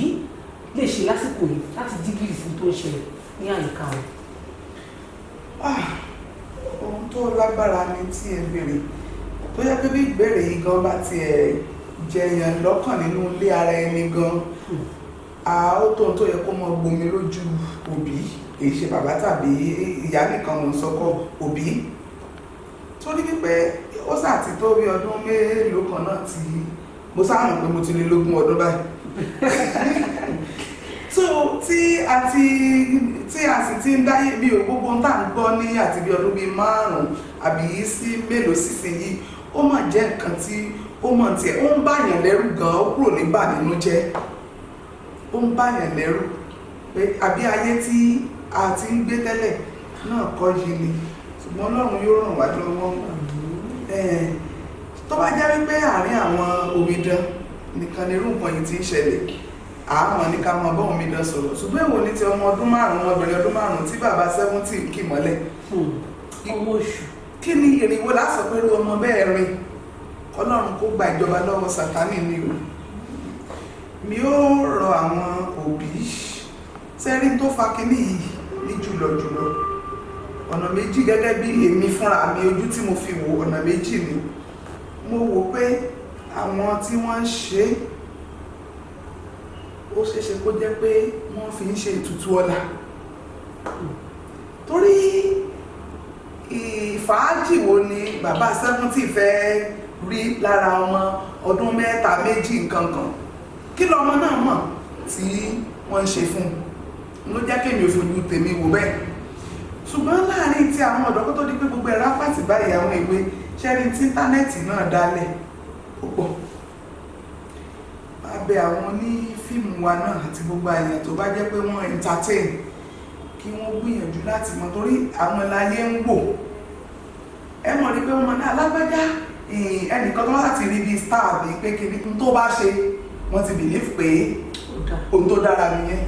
lè ṣe lásìkò yìí láti dí gìrì sí tó ń ṣẹlẹ̀ ní àyíká wọn? Ah, ohun tó lágbára ni tí ẹ béèrè, tó yẹ pé bí ìbéèrè yìí gan bá tiẹ̀ jẹyàn lọ́kàn nínú ilé ara ẹni gan, a ó tó ohun tó yẹ kó mọ gbomi lójú òbí. Èyí ṣe bàbá tàbí ìyá nìkan mò ń sọkọ òbí, torí wípé ó sà ti tó bí ọdún mélòó kan náà tí mo sáà mọ̀ pé mo ti lé lógún ọdún báyìí, so tí a sì ti ń dáyé bí o, gbogbo ohun tá à ń gbọ́ ní àti bí ọdún bíi 5 àbí sí mélòó sísìnyí, ó mà jẹ́ nǹkan tí ó mọ̀ tiẹ̀ ó ń bàyàn lẹ́rù gan. Ó kúrò ní bà nínú jẹ́, ó ń bàyàn lẹ́rù pé àbí ayé tí a ti ń gbé tẹ́lẹ̀ náà kọ́ yìí ni. Ṣùgbọ́n Ọlọ́run yóò ràn wá lọ́wọ́. Tó bá jẹ́ wípé àárín àwọn omidan nìkan ni irú nǹkan yìí ti ń ṣẹlẹ̀, àmọ́ ní ká máa bá omidan sọ̀rọ̀. Ṣùgbọ́n èwo ní ti ọmọ ọdún 5, ọmọbìnrin ọdún 5 tí bàbá 70 kì mọ́lẹ̀? Ọmọ oṣù. Kí ni ìrìnwó lásán pẹ̀lú ọmọ bẹ́ẹ̀ rìn? Ọlọ́run kó gba ìjọba lọ́wọ́ Sátánì ni o. Mi ó rọ àwọn òbí sẹ́rí tó fa kínní yìí ní jùlọ jùlọ, ọ̀nà méjì. Gẹ́gẹ́ bí èmi fúnra mi, ojú tí mo fi wò, ọ̀nà méjì ni mo wò pé àwọn tí wọ́n ń ṣe é, ó ṣeéṣe kó jẹ́ pé wọ́n fi ń ṣe ètùtù ọlà, torí ìfàájì wo ni bàbá 70 fẹ́ rí lára ọmọ ọdún 3, 2, nǹkan kan? Kí lọmọ náà mọ̀ tí wọ́n ń ṣe fún un? Ló jẹ́ kémi ò fojú tèmi wò bẹ́ẹ̀. Ṣùgbọ́n láàrin tí àwọn ọ̀dọ́, kó tó di pé gbogbo ẹ̀rọ apáti báyìí, àwọn ìwé ṣẹ́rí tí íńtánẹ́ẹ̀tì náà dálẹ̀ púpọ̀, abẹ àwọn onífíìmù wa náà àti gbogbo àyàn tó bá jẹ́ pé wọ́n entertain, kí wọ́n gbìyànjú láti mọ̀, torí àwọn láyé ń wò. Ẹ mọ̀ rí pé wọ́n mọ̀ ní alágbájá, ẹnìkan tó wá láti rí bíi star, bíi pé kí ni tó bá ṣe, wọ́n ti believe pé ohun tó dára nìyẹn.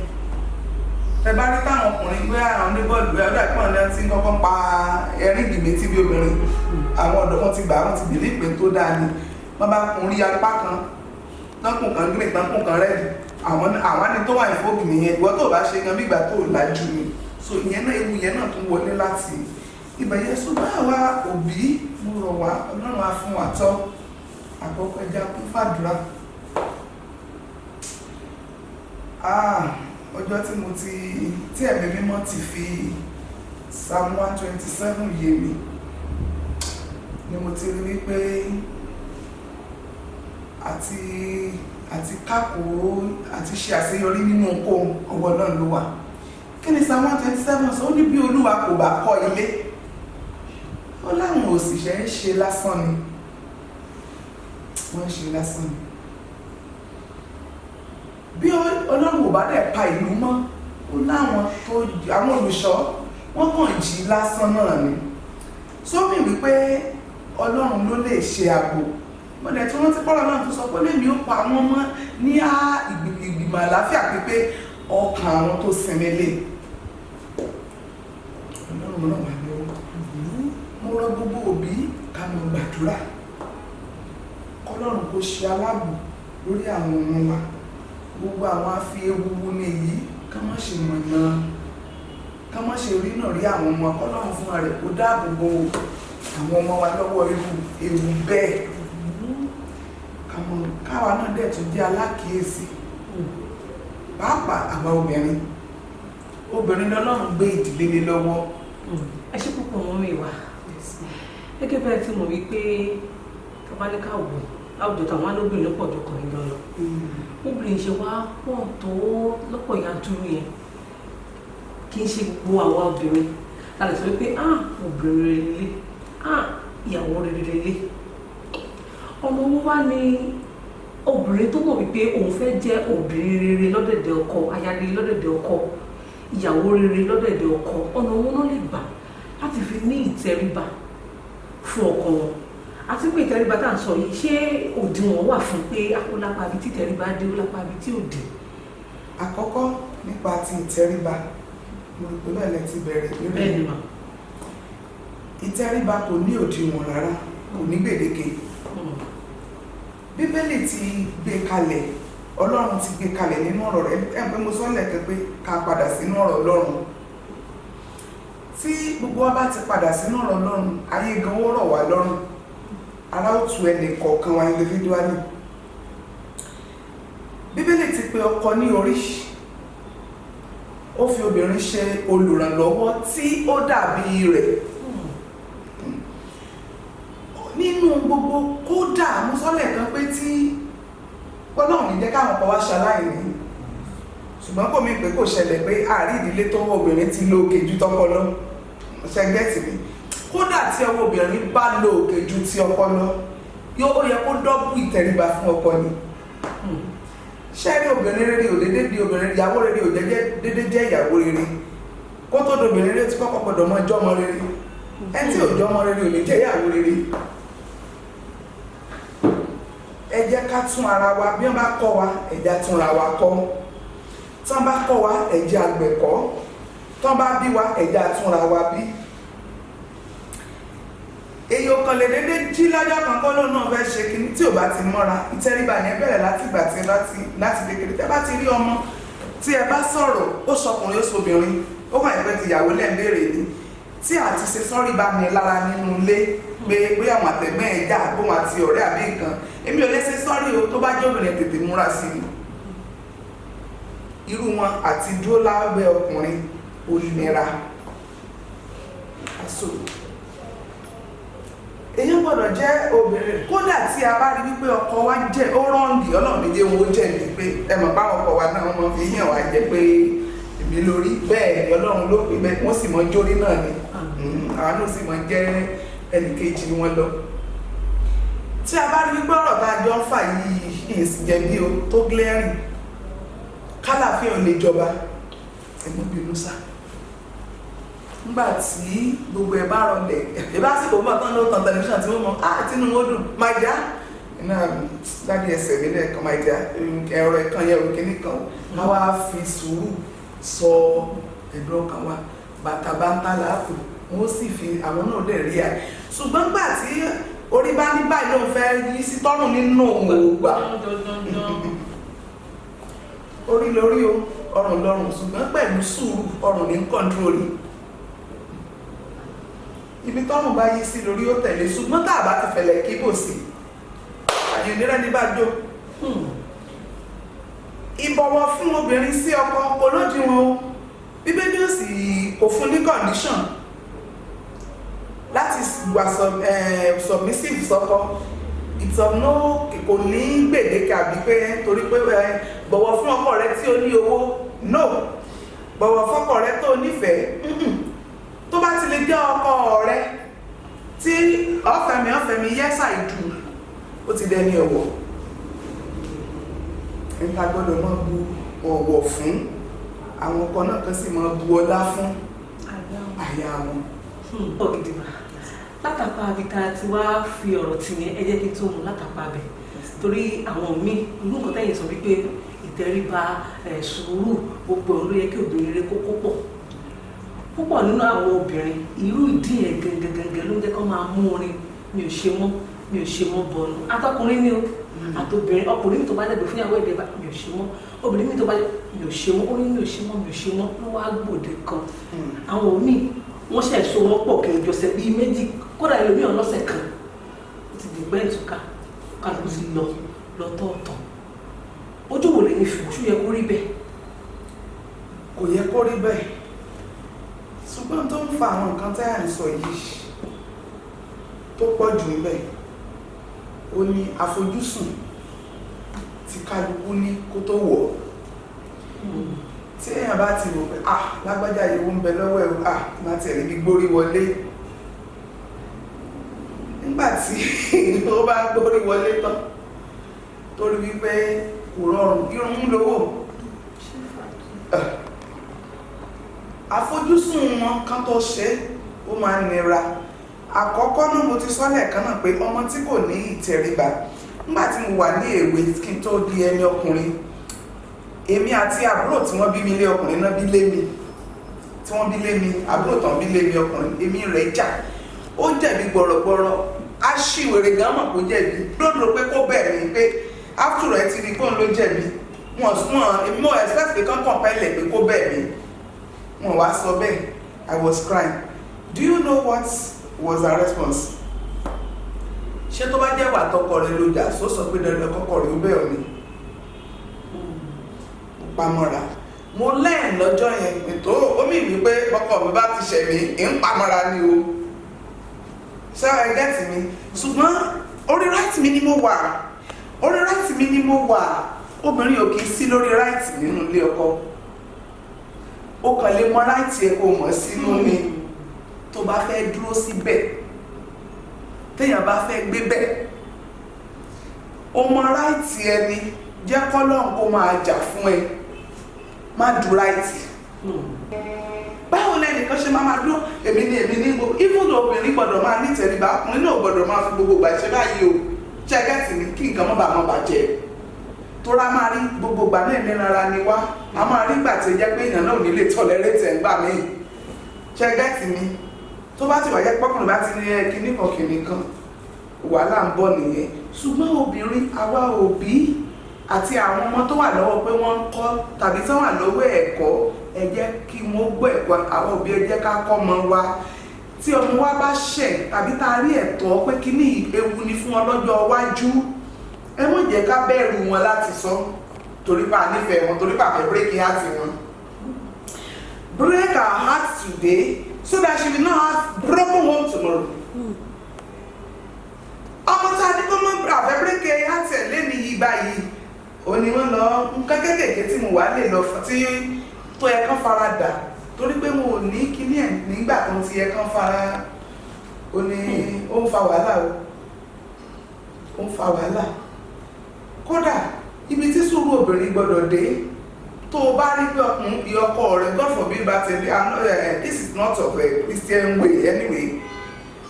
Ẹ bá rí táwọn ọkùnrin gbé àwọn oníbọ́ọ̀lù ẹ, ọdún àìpọ́n náà ti ń kọ́kọ́ pa ẹ̀rín ìgbìmẹ̀tì bí obìnrin, àwọn ọ̀dọ́ kan ti gbà, wọ́n ti believe pé tó dáa ni. Wọ́n bá kun rí apá kan tánkùn kan green, tánkùn kan red, àwọn ní tó wà ní fóògì nìyẹn. Ìwọ tó bá ṣe gan, bí ìgbà tó lajú ni. So ìyẹn náà, ewu yẹn náà tún wọlé láti ibẹ̀ yẹn. Ṣùgbọ́n àwa òbí, mo rọ̀ wá, Ọlọ́run á fún wa tọ́. Àkọ́kọ́, ẹja kún fàdúrà. Ah, ọjọ́ tí mo ti tí Ẹ̀mí Mímọ́ ti fi Psalm 127 yé mi ni mo ti rí wípé àti kákò àti ṣe àṣeyọrí nínú ohunkóhun, ọwọ́ náà ló wà. Kí ni Psalm 127 sọ? Ó ní bí Olúwa kò bá kọ́ ilé, ó láwọn òṣìṣẹ́ ń ṣe lásán ni, wọ́n ń ṣe lásán ni. Bí Ọlọ́run ò bá dẹ̀ pa ìlú mọ́, ó láwọn tó àwọn olùṣọ́ wọ́n kàn jí lásán náà ni. Sómi wípé Ọlọ́run ló lè ṣe ààbò. Mo dẹ̀ tí wọ́n ti pọ́nrọ̀ náà tó sọ pé lèmi ó pa wọ́n mọ́ ní ìgbìmọ̀ àlàáfíà, pípé ọkàn àwọn tó sinmi lé. Ọlọ́run ràn wá lọ́wọ́. Mo rọ gbogbo òbí ká mọ gbàdúrà kọlọ́run kó ṣe aláàbò lórí àwọn ọmọ wa. Gbogbo àwọn afi ewu wu ni èyí, ká má ṣe mọ̀nà, ká má ṣe rí náà rí àwọn ọmọ. Kọlọ́run fúnra rẹ̀ kó dáàbò bo àwọn ọmọ wa lọ́wọ́ irú ewu bẹ́ẹ̀. Káwa náà dẹ̀ tún jẹ́ alákìíyèsí, pàápàá àwa obìnrin. Obìnrin lọ́lọ́run gbé ìdílé lé lọ́wọ́. Ẹ ṣe púpọ̀, mọ́ mi wá. Gẹ́gẹ́ bẹ́ẹ̀ tí mo wí pé tabalẹ́ka wò láwùjọ táwọn alóbìnrin pọ̀ jù ọkùnrin gan lọ, obìnrin ṣe wá pọ̀ tó lọ́pọ̀ yanturu yẹn, kì í ṣe gbogbo àwa obìnrin la lè sọ wípé, "Ah, obìnrin rere, ah, ìyàwó rere rere." Ọmọ owó wá ní obìnrin tó mọ̀ wípé òun fẹ́ jẹ́ obìnrin rere lọ́dẹ̀dẹ̀ ọkọ, aya rere lọ́dẹ̀dẹ̀ ọkọ, ìyàwó rere lọ́dẹ̀dẹ̀ ọkọ, ọ̀nà owó náà lè gbà láti fi ní ìtẹríba fún ọkọ wọn? Àti pé ìtẹríba tá à ń sọ yìí, ṣé òdiwọ̀n wà fún pé ó lápá ibi tí ìtẹríba dé, ó lápá ibi tí ò dé? Àkọ́kọ́, nípa ti ìtẹríba, mo rò pé bẹ́ẹ̀ lẹ ti bẹ̀rẹ̀ ìbéèrè. Bẹ́ẹ̀ ni mà. Ìtẹríba kò ní òdiwọ̀n rárá, kò ní gbèdéke. Bíbélì ti gbé kalẹ̀, Ọlọ́run ti gbé kalẹ̀ nínú ọ̀rọ̀ rẹ̀. Ẹ̀ pé mo sọ lẹ́ẹ̀kan pé ká padà sínú ọ̀rọ̀ Ọlọ́run. Tí gbogbo wa bá ti padà sínú ọ̀rọ̀ Ọlọ́run, ayé gan ó rọ̀ wá lọ́rùn, ara ó tu ẹnì kọ̀ọ̀kan wa individually. Bíbélì ti pe ọkọ ní orí, ó fi obìnrin ṣe olùrànlọ́wọ́ tí ó dàbí rẹ̀ nínú gbogbo. Kódà mo sọ lẹ́ẹ̀kan pé tí Ọlọ́run ní jẹ́ káwọn ọkọ wa ṣaláìní, ṣùgbọ́n kò mí pé kò ṣẹlẹ̀ pé àárí ìdílé tó wọ obìnrin ti lo òkè ju tọkọ lọ. Ṣẹgẹ́tì mi? Kódà tí ọwọ́ obìnrin bá lo òkè ju ti ọkọ lọ, yóò ó yẹ kó double ìtẹríba fún ọkọ ni. Ṣé rí, obìnrin rere ò dédé di obìnrin, ìyàwó rere ò dédé jẹ́ ìyàwó rere. Kó tó di obìnrin rere, ó ti kọ́kọ́ gbọ́dọ̀ mọ jọ́mọ rere. Ẹni tí ò jọ́mọ rere ò lè jẹ́ ìyàwó rere. Ẹ jẹ́ ká tún ara wa. Bí wọ́n bá kọ́ wa, ẹ jẹ́ á túnra wa kọ́. Tí wọ́n bá kọ́ wa, ẹ jẹ́ àgbẹ̀kọ́. Tí wọ́n bá bí wa, ẹ jẹ́ á túnra wa bí. Èyí ò kàn lè dédé jí lọ́jọ́ kan kọ́ lóun náà fẹ́ ṣe kinní tí ò bá ti mọ́ra. Ìtẹríba yẹn bẹ̀rẹ̀ láti ìgbà tí ẹ bá ti láti kékeré. Tẹ́ bá ti rí ọmọ tí ẹ bá sọ̀rọ̀, ó sọkùnrin, ó sọbìnrin, ó kàn yẹ pé tìyàwó lẹ́ ń béèrè ni, tí àti ṣe sọ́rí bá ní lára nínú ilé, pé bóyá àwọn àtẹ̀gbẹ́ ẹ̀ já, bóun àti ọ̀rẹ́ àbí nǹkan, "Èmi ò lè ṣe sọ́rí o," tó bá jẹ́ obìnrin, tètè múra sí i. Irú wọn àti dúró lábẹ́ ọkùnrin ó nira. Aṣọ èyàn gbọ́dọ̀ jẹ́ obìnrin. Kódà tí a bá rí wípé ọkọ wa jẹ́ ó wrong, Ọlọ́run ní jẹ́ wọn ó jẹ́ ní pé ẹ mọ̀ báwọn ọkọ wa náà wọ́n máa fi yàn wá jẹ́ pé èmi lórí bẹ́ẹ̀ ni, Ọlọ́run ló pè bẹ́ẹ̀, wọ́n sì mọ jórí náà ni. Àwọn náà sì mọ jẹ́ ẹnìkejì wọn lọ. Tí a bá rí wípé ọ̀rọ̀ tá a jọ ń fà yìí ìsìnjẹ̀bi o tó glaring, kálàfíà ò lè jọba, ẹ mọ́ bínú sá. Nígbà tí gbogbo ẹ bá rọlẹ̀, ẹ bá sì kò mọ̀ tán ló tan tẹlifíṣàn tí wọ́n mọ̀ á, tínú wọn dùn, "My dear," iná dájú ẹsẹ̀ mi lẹ́ẹ̀kan, "My dear, ẹ̀rọ ẹ̀kan yẹn òkè nìkan." Ká wá fi sùúrù sọ ẹ̀dùn ọkàn wa, bàtà bá ń tà láàpù, wọ́n sì fi àwọn náà dẹ̀ rí à. Ṣùgbọ́n gbà tí orí bá ní báyìí ló ń fẹ́ yí sí tọ́rùn nínú òun ò gbà. Orí lórí o, ọrùn lọ́rùn, ṣùgbọ́n pẹ̀lú sùúrù, ọrùn ní control. Ibi tọ́rùn bá yí sí lórí ó tẹ̀lé. Ṣùgbọ́n tá a bá ti fẹ̀lẹ̀ kíbò sí àyè onírẹ́ ní bá jó. Ìbọ̀wọ̀ fún obìnrin sí ọkọ kò lódiwọ̀n o. Bíbélì ò sì kò fún ní condition láti wà submissive sọ́kọ. It's of no, kò ní gbèdéke àbí pé torí pé bọ̀wọ̀ fún ọkọ rẹ tí ó ní owó, no, bọ̀wọ̀ fọ́kọ rẹ tó nífẹ̀ẹ́. Tó bá ti lè jẹ́ ọkọ rẹ tí ọ̀fẹ́ mi, ọ̀fẹ́ mi, yes, I do, ó ti dẹni ọ̀wọ̀. Ẹni tá a gbọ́dọ̀ máa bu ọ̀wọ̀ fún, àwọn ọkọ náà kan sì máa bu ọlá fún aya wọn. Pọ̀ gidi mà látàpá abita tí wàá fi ọ̀rọ̀ tì yẹn. Ẹ jẹ́ kí n tó mu látàpá bẹ̀, torí àwọn míì, irú nǹkan tẹ́yìn sọ wípé ìtẹríba, sùúrù, gbogbo ọ̀hún ló yẹ kí obìnrin rere kó kó pọ̀ púpọ̀ nínú àwọn obìnrin. Irú ìdí yẹn gangan gangan ló ń jẹ́ kó máa mú orin "mi ò ṣe mọ́, mi ò ṣe mọ́" bọ̀nù. Atọkùnrin ni o, àtobìnrin. Ọkùnrin mi tó bá dẹ̀gbẹ̀ fúnyàwó ẹ̀dẹ̀ bá "mi ò ṣe mọ́", obìnrin mi tó bá "mi ò ṣe mọ́", ó ní "mi ò ṣe mọ́, mi ò ṣe mọ́" ló wá gbòde kan. Àwọn míì, wọ́n ṣẹ̀ so wọ́n pọ̀ kí ọ̀sẹ̀ bíi 2, kódà ẹlòmíràn lọ́sẹ̀ kan, ó ti dìgbẹ́ ìtúká, kálukú ti lọ lọ́tọ̀ọ̀tọ̀. Ojú wo lè ní fi oṣù yẹ kó rí bẹ́ẹ̀? Kò yẹ kó rí bẹ́ẹ̀, ṣùgbọ́n tó ń fa àwọn nǹkan tẹ́ à ń sọ yìí tó pọ̀ jù ń bẹ̀, ó ní àfojúsùn tí kálukú ní kó tó wọ̀ ọ́. Tí èèyàn bá ti rò pé, "Ah, lágbájá yìí, ó ń bẹ lọ́wọ́ ẹ̀ o, ah, má tiẹ̀ rí bí gbórí wọlé," nígbà tí ó bá gbórí wọlé tán, torí wípé kò rọrùn, irun ń lówó, àfojúsùn wọn kan tó ṣe, ó máa ń nira. Àkọ́kọ́ náà, mo ti sọ lẹ́ẹ̀kan náà pé ọmọ tí kò ní ìtẹríba, nígbà tí mo wà ní èwe kí n tó di ẹni ọkùnrin, èmi àti àbúrò tí wọ́n bí mi lé ọkùnrin náà bí lé mi, tí wọ́n bí lé mi, àbúrò tán bí lé mi ọkùnrin, èmi rẹ̀ jà, ó jẹ̀bi gbọ̀rọ̀gbọ̀rọ̀, á ṣìwèrè gan mọ̀ kó jẹ̀bi lódò pé kó bẹ̀ mí pé after ẹ ti rí pé òun ló jẹ̀bi. Wọn wọn èmi mo expect pé kán compel ẹ̀ pé kó bẹ̀ mí, wọn wá sọ bẹ́ẹ̀. I was crying. Do you know what was her response? "Ṣé tó bá jẹ́ wà tọkọ rẹ ló jà só sọ pé dandan kọkọ rẹ ó bẹ̀ ọ́ ni?" Ó pamọ́ra. Mo lẹ́ẹ̀n lọ́jọ́ yẹn ètò omi wípé ọkọ mi bá ti ṣẹ̀ mí, ń pamọ́ra ni o. Ṣé ẹ get mi? Ṣùgbọ́n orí right mi ni mo wà, orí right mi ni mo wà. Obìnrin ò kì í sí lórí right nínú ilé ọkọ. Ó kàn lè mọ right ẹ kó mọ̀ sínú ni tó bá fẹ́ dúró síbẹ̀. Téèyàn bá fẹ́ gbé bẹ̀, ó mọ right ẹni, jẹ́ kọ́lọ́n kó máa jà fún ẹ, má du right. Báwo lẹ́nìkan ṣe máa máa dúró, èmi ní, èmi ní gbogbo? Even though obìnrin gbọ́dọ̀ máa nítẹríba, ọkùnrin náà gbọ́dọ̀ máa fi gbogbo ìgbà ṣe báyìí o. Ṣe get mi? Kí nǹkan má bàa má bàjẹ́, tóra máa rí gbogbo ìgbà náà nínú ni wá, a máa rí ìgbà tí ó jẹ́ pé èèyàn náà ò ní lè tolerate ẹ̀ ń gbà míì. Ṣe get mi? Tó bá ti wà jẹ́ pọ́kùnrin bá ti ní ẹ kinní kan kinní kan, wàhálà ń bọ̀ nìyẹn. Ṣùgbọ́n obìnrin, àwa òbí àti àwọn ọmọ tó wà lọ́wọ́ pé wọ́n ń kọ́ tàbí tó wà lọ́wọ́ ẹ̀kọ́, ẹ jẹ́ kí wọ́n gbọ́ ẹ̀kọ́. Àwọn òbí, ẹ jẹ́ ká kọ́ ọmọ wa. Tí ọmọ wa bá ṣẹ̀ tàbí tá a rí ẹ̀tọ́ pé kíní ewu ni fún ọ lọ́jọ́ iwájú, ẹ má jẹ́ ká bẹ̀rù wọn láti sọ, torí pa nífẹ̀ẹ́ wọn, torí pa fẹ́ break heart wọn. Break our heart today so that she will not have broken home tomorrow. Ọmọ tá a ní kó mọ́ àfẹ́ break heart ẹ̀ lẹ́nu yìí báyìí, ó ní wọ́n lọ nǹkan kékèké tí mo wà lè lọ tí tó yẹ kán fara dà, torí pé mo ò ní kíní ẹ̀ nígbà tó ti yẹ kán fara, ó ní ó ń fa wàhálà o, ó ń fa wàhálà. Kódà ibi tí sùúrù obìnrin gbọ́dọ̀ dé, tó o bá rí pé ọkùnrin bí ọkọ rẹ, God forbid, bá ti rí, this is not of a Christian way anyway,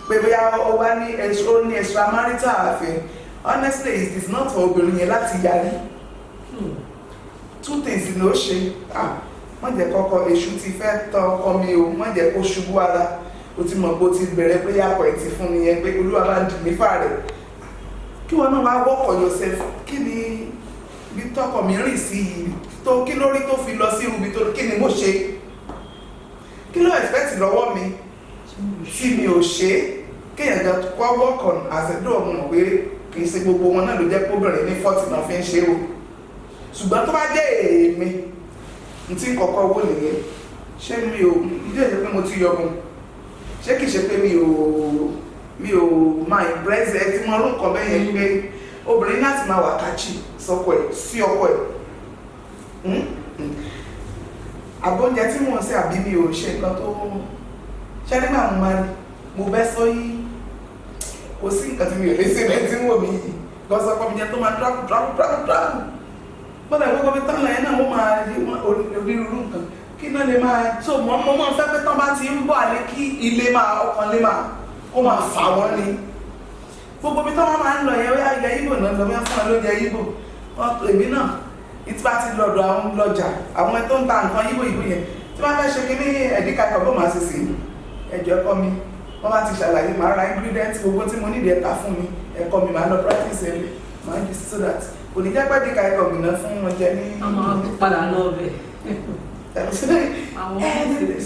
pé bóyá ó wá ní, ó ní extramarital affair, honestly, it is not for obìnrin yẹn láti yarí. Two things ló ṣe. Ah, wọ́n jẹ́ kọ́kọ́ èṣù ti fẹ́ tán ọkọ mi o, wọ́n jẹ́ kó ṣubú ara. O ti mọ̀ pé o ti bẹ̀rẹ̀ prayer point fún mi yẹn pé Olúwa bá ń dì mí fà rẹ̀, kí wọn náà wá work on yourself. Kí ni ibi tọkọ mi rìn sí yìí tó, kí lórí tó fi lọ sí ibi tó, kí ni mo ṣe, kí ló expect lọ́wọ́ mi tí mi ò ṣe? Kéèyàn gan kọ́ work on àṣẹdó. Ọmọ mọ̀ pé kì í ṣe gbogbo wọn náà ló jẹ́ kóbìnrin ní 40 náà fi ń ṣe o, ṣùgbọ́n tó bá jẹ́ èmi, n tí kọ́kọ́ wò nìyẹn. Ṣé mi ò ilé ìṣe pé mo ti yọgun? Ṣé kìí ṣe pé mi ò máa impress ẹ tí mo rún nǹkan bẹ́ẹ̀ yẹn? Pé obìnrin láti máa wà kájì sọ́kọ ẹ̀, sí ọkọ ẹ̀, àbóúnjẹ tí mò ń ṣe, àbí mi ò ṣe nǹkan tó ṣe nígbà mo máa rí mo bẹ́ sọ yìí, kò sí nǹkan tí mi ò lè ṣe bẹ́ẹ̀ tí wò mí yìí gọ́sọ́kọ́ mi jẹ́ tó máa travel, travel, travel, travel. Bọ́dà gbogbo bí tán lẹ́yìn náà wọ́n máa yí wọn onírúurú nǹkan kí náà lè máa so mọ́ fẹ́ pé tán bá ti ń bọ̀ àlẹ́ kí ilé máa ọkàn lè máa kó máa fà wọ́n ni. Gbogbo bí tán wọ́n máa ń lọ yẹn, wíyá ilẹ̀ Ìgbò náà lọ, wíyá fún wọn lóúnjẹ Ìgbò wọn. Èmi náà ìtí bá ti lọ́dọ̀ àwọn lọ́jà, àwọn tó ń ta nǹkan Ìgbò Ìgbò yẹn, tí wọ́n fẹ́ ṣe kí ní ẹ̀dínkà kan bó máa ṣe sí ẹjọ́ ẹ̀kọ́ mi, wọ́n bá ti ṣàlàyé, màá ra ingredient gbogbo tí mo nídìí, ẹ̀ta fún mi, ẹ̀kọ́ mi, màá lọ practice ẹ̀, màá jù sí so that kò ní jẹ́ pé ẹ̀dínkà ẹ̀kọ́ gbìnà fún wọn jẹ ní. A máa padà lọ bẹ̀.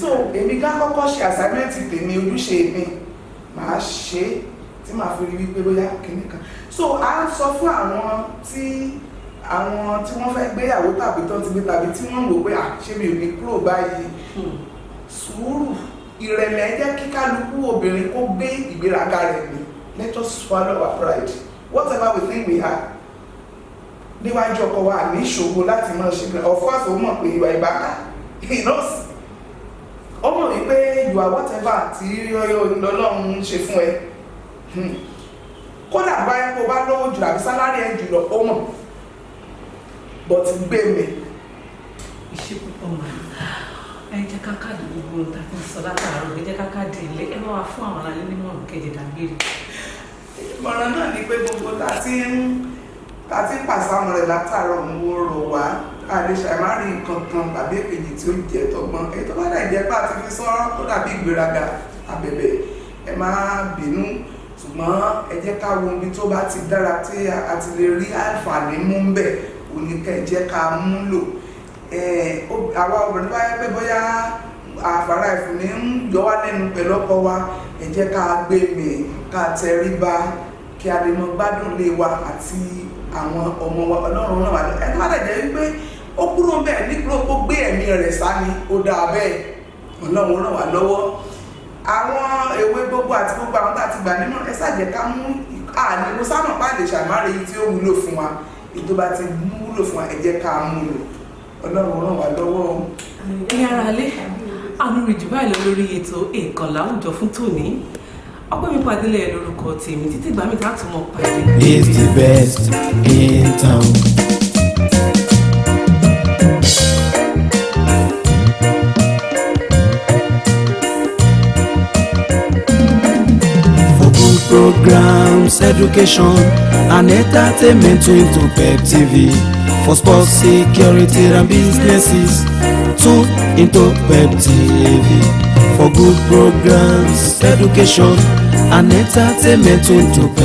So èmi ká kọ́kọ́ ṣe assignment tèmi, ojúṣe mi màá ṣe é tí màá fi rí wípé bóyá kìíní kan. So à ń sọ fún àwọn tí wọ́n fẹ́ gbéyàwó tàbí tó ti gbé tàbí tí wọ́n ń wò pé, à, ṣé mi ò ní kúrò báyìí? Sùúrù, ìrẹ̀lẹ̀, jẹ́ kí kálukú obìnrin kó gbé ìgbéraga rẹ̀ mì. Let us swallow our pride, whatever we think we are níwájú ọkọ wa ní ìṣòro láti máa ṣe. Of course, ó mọ̀ pé ìwà ìbáká, he knows, ó mọ̀ wípé you are whatever tí Ọlọ́run ń ṣe fún ẹ. Kódà báyẹn kó bá lówó jù àbí salary ẹ jùlọ, ó mọ̀, but gbé mi. Iṣẹ́ púpọ̀ mà. Ẹ jẹ́ ká káàdì gbogbo ohun tá a ti ń sọ látàárọ̀. Ẹ jẹ́ ká káàdì ilé. Ẹ bá wa fún àwọn aráalé nímọ̀ràn kejì dágbére. Ìmọ̀ràn náà ni pé gbogbo tá a ti ń pàṣẹ rẹ̀ látàárọ̀, ń wo rọ̀ wá, a lè ṣàìmárì nǹkan kan tàbí èkejì tí ó jẹ́ tọgbọ́n. Èyí tó bá dẹ̀ jẹ́ pé àti fi sọ̀rọ̀ tó dàbí ìgbéraga, àbẹ̀bẹ̀, ẹ má bínú. Ṣùgbọ́n ẹ jẹ́ ká wo ibi tó bá ti dára tí a ti lè rí àǹfààní mú ń bẹ̀, òní kẹ́ ẹ jẹ́ ká mú lò. Àwa obìnrin bá yẹ pé bóyá àfàrà ìfúnni ń yọ wá lẹ́nu pẹ̀lú ọkọ wa, ẹ jẹ́ ká gbé mì, ká tẹríba, kí a lè mọ gbádùn ilé wa àti àwọn ọmọ wa. Ọlọ́run náà wà lọ. Ẹ tó bá dẹ̀ jẹ́ wípé ó kúrò bẹ́ẹ̀ ní kúrò, kó gbé ẹ̀mí rẹ̀ sá ni, ó dáa bẹ́ẹ̀. Ọlọ́run ràn wá lọ́wọ́. Àwọn ewé gbogbo àti gbogbo àwọn tá a ti gbà nínú ẹ ṣàjẹ́ ká mú àní mo sábà pa lè ṣàmárè yìí tí ó wúlò fún wa. Ètò bá ti wúlò fún wa, ẹ jẹ́ ká mú lò. Ọlọ́run ràn wá lọ́wọ́ o. Ẹ̀yin ará ilé, àánú rí jù báyìí lọ lórí ètò Èèkàn Láwùjọ fún tòní. Ọpẹ́ mi pàdélẹ̀ lórúkọ tèmi, títí ìgbà mi tá a tún mọ pàdé. Is the best in town. For good programs, education, and entertainment, tune to Pep TV. For sports, security, and businesses, tune into Pep TV. For good programs, education, and entertainment, tune to Pep.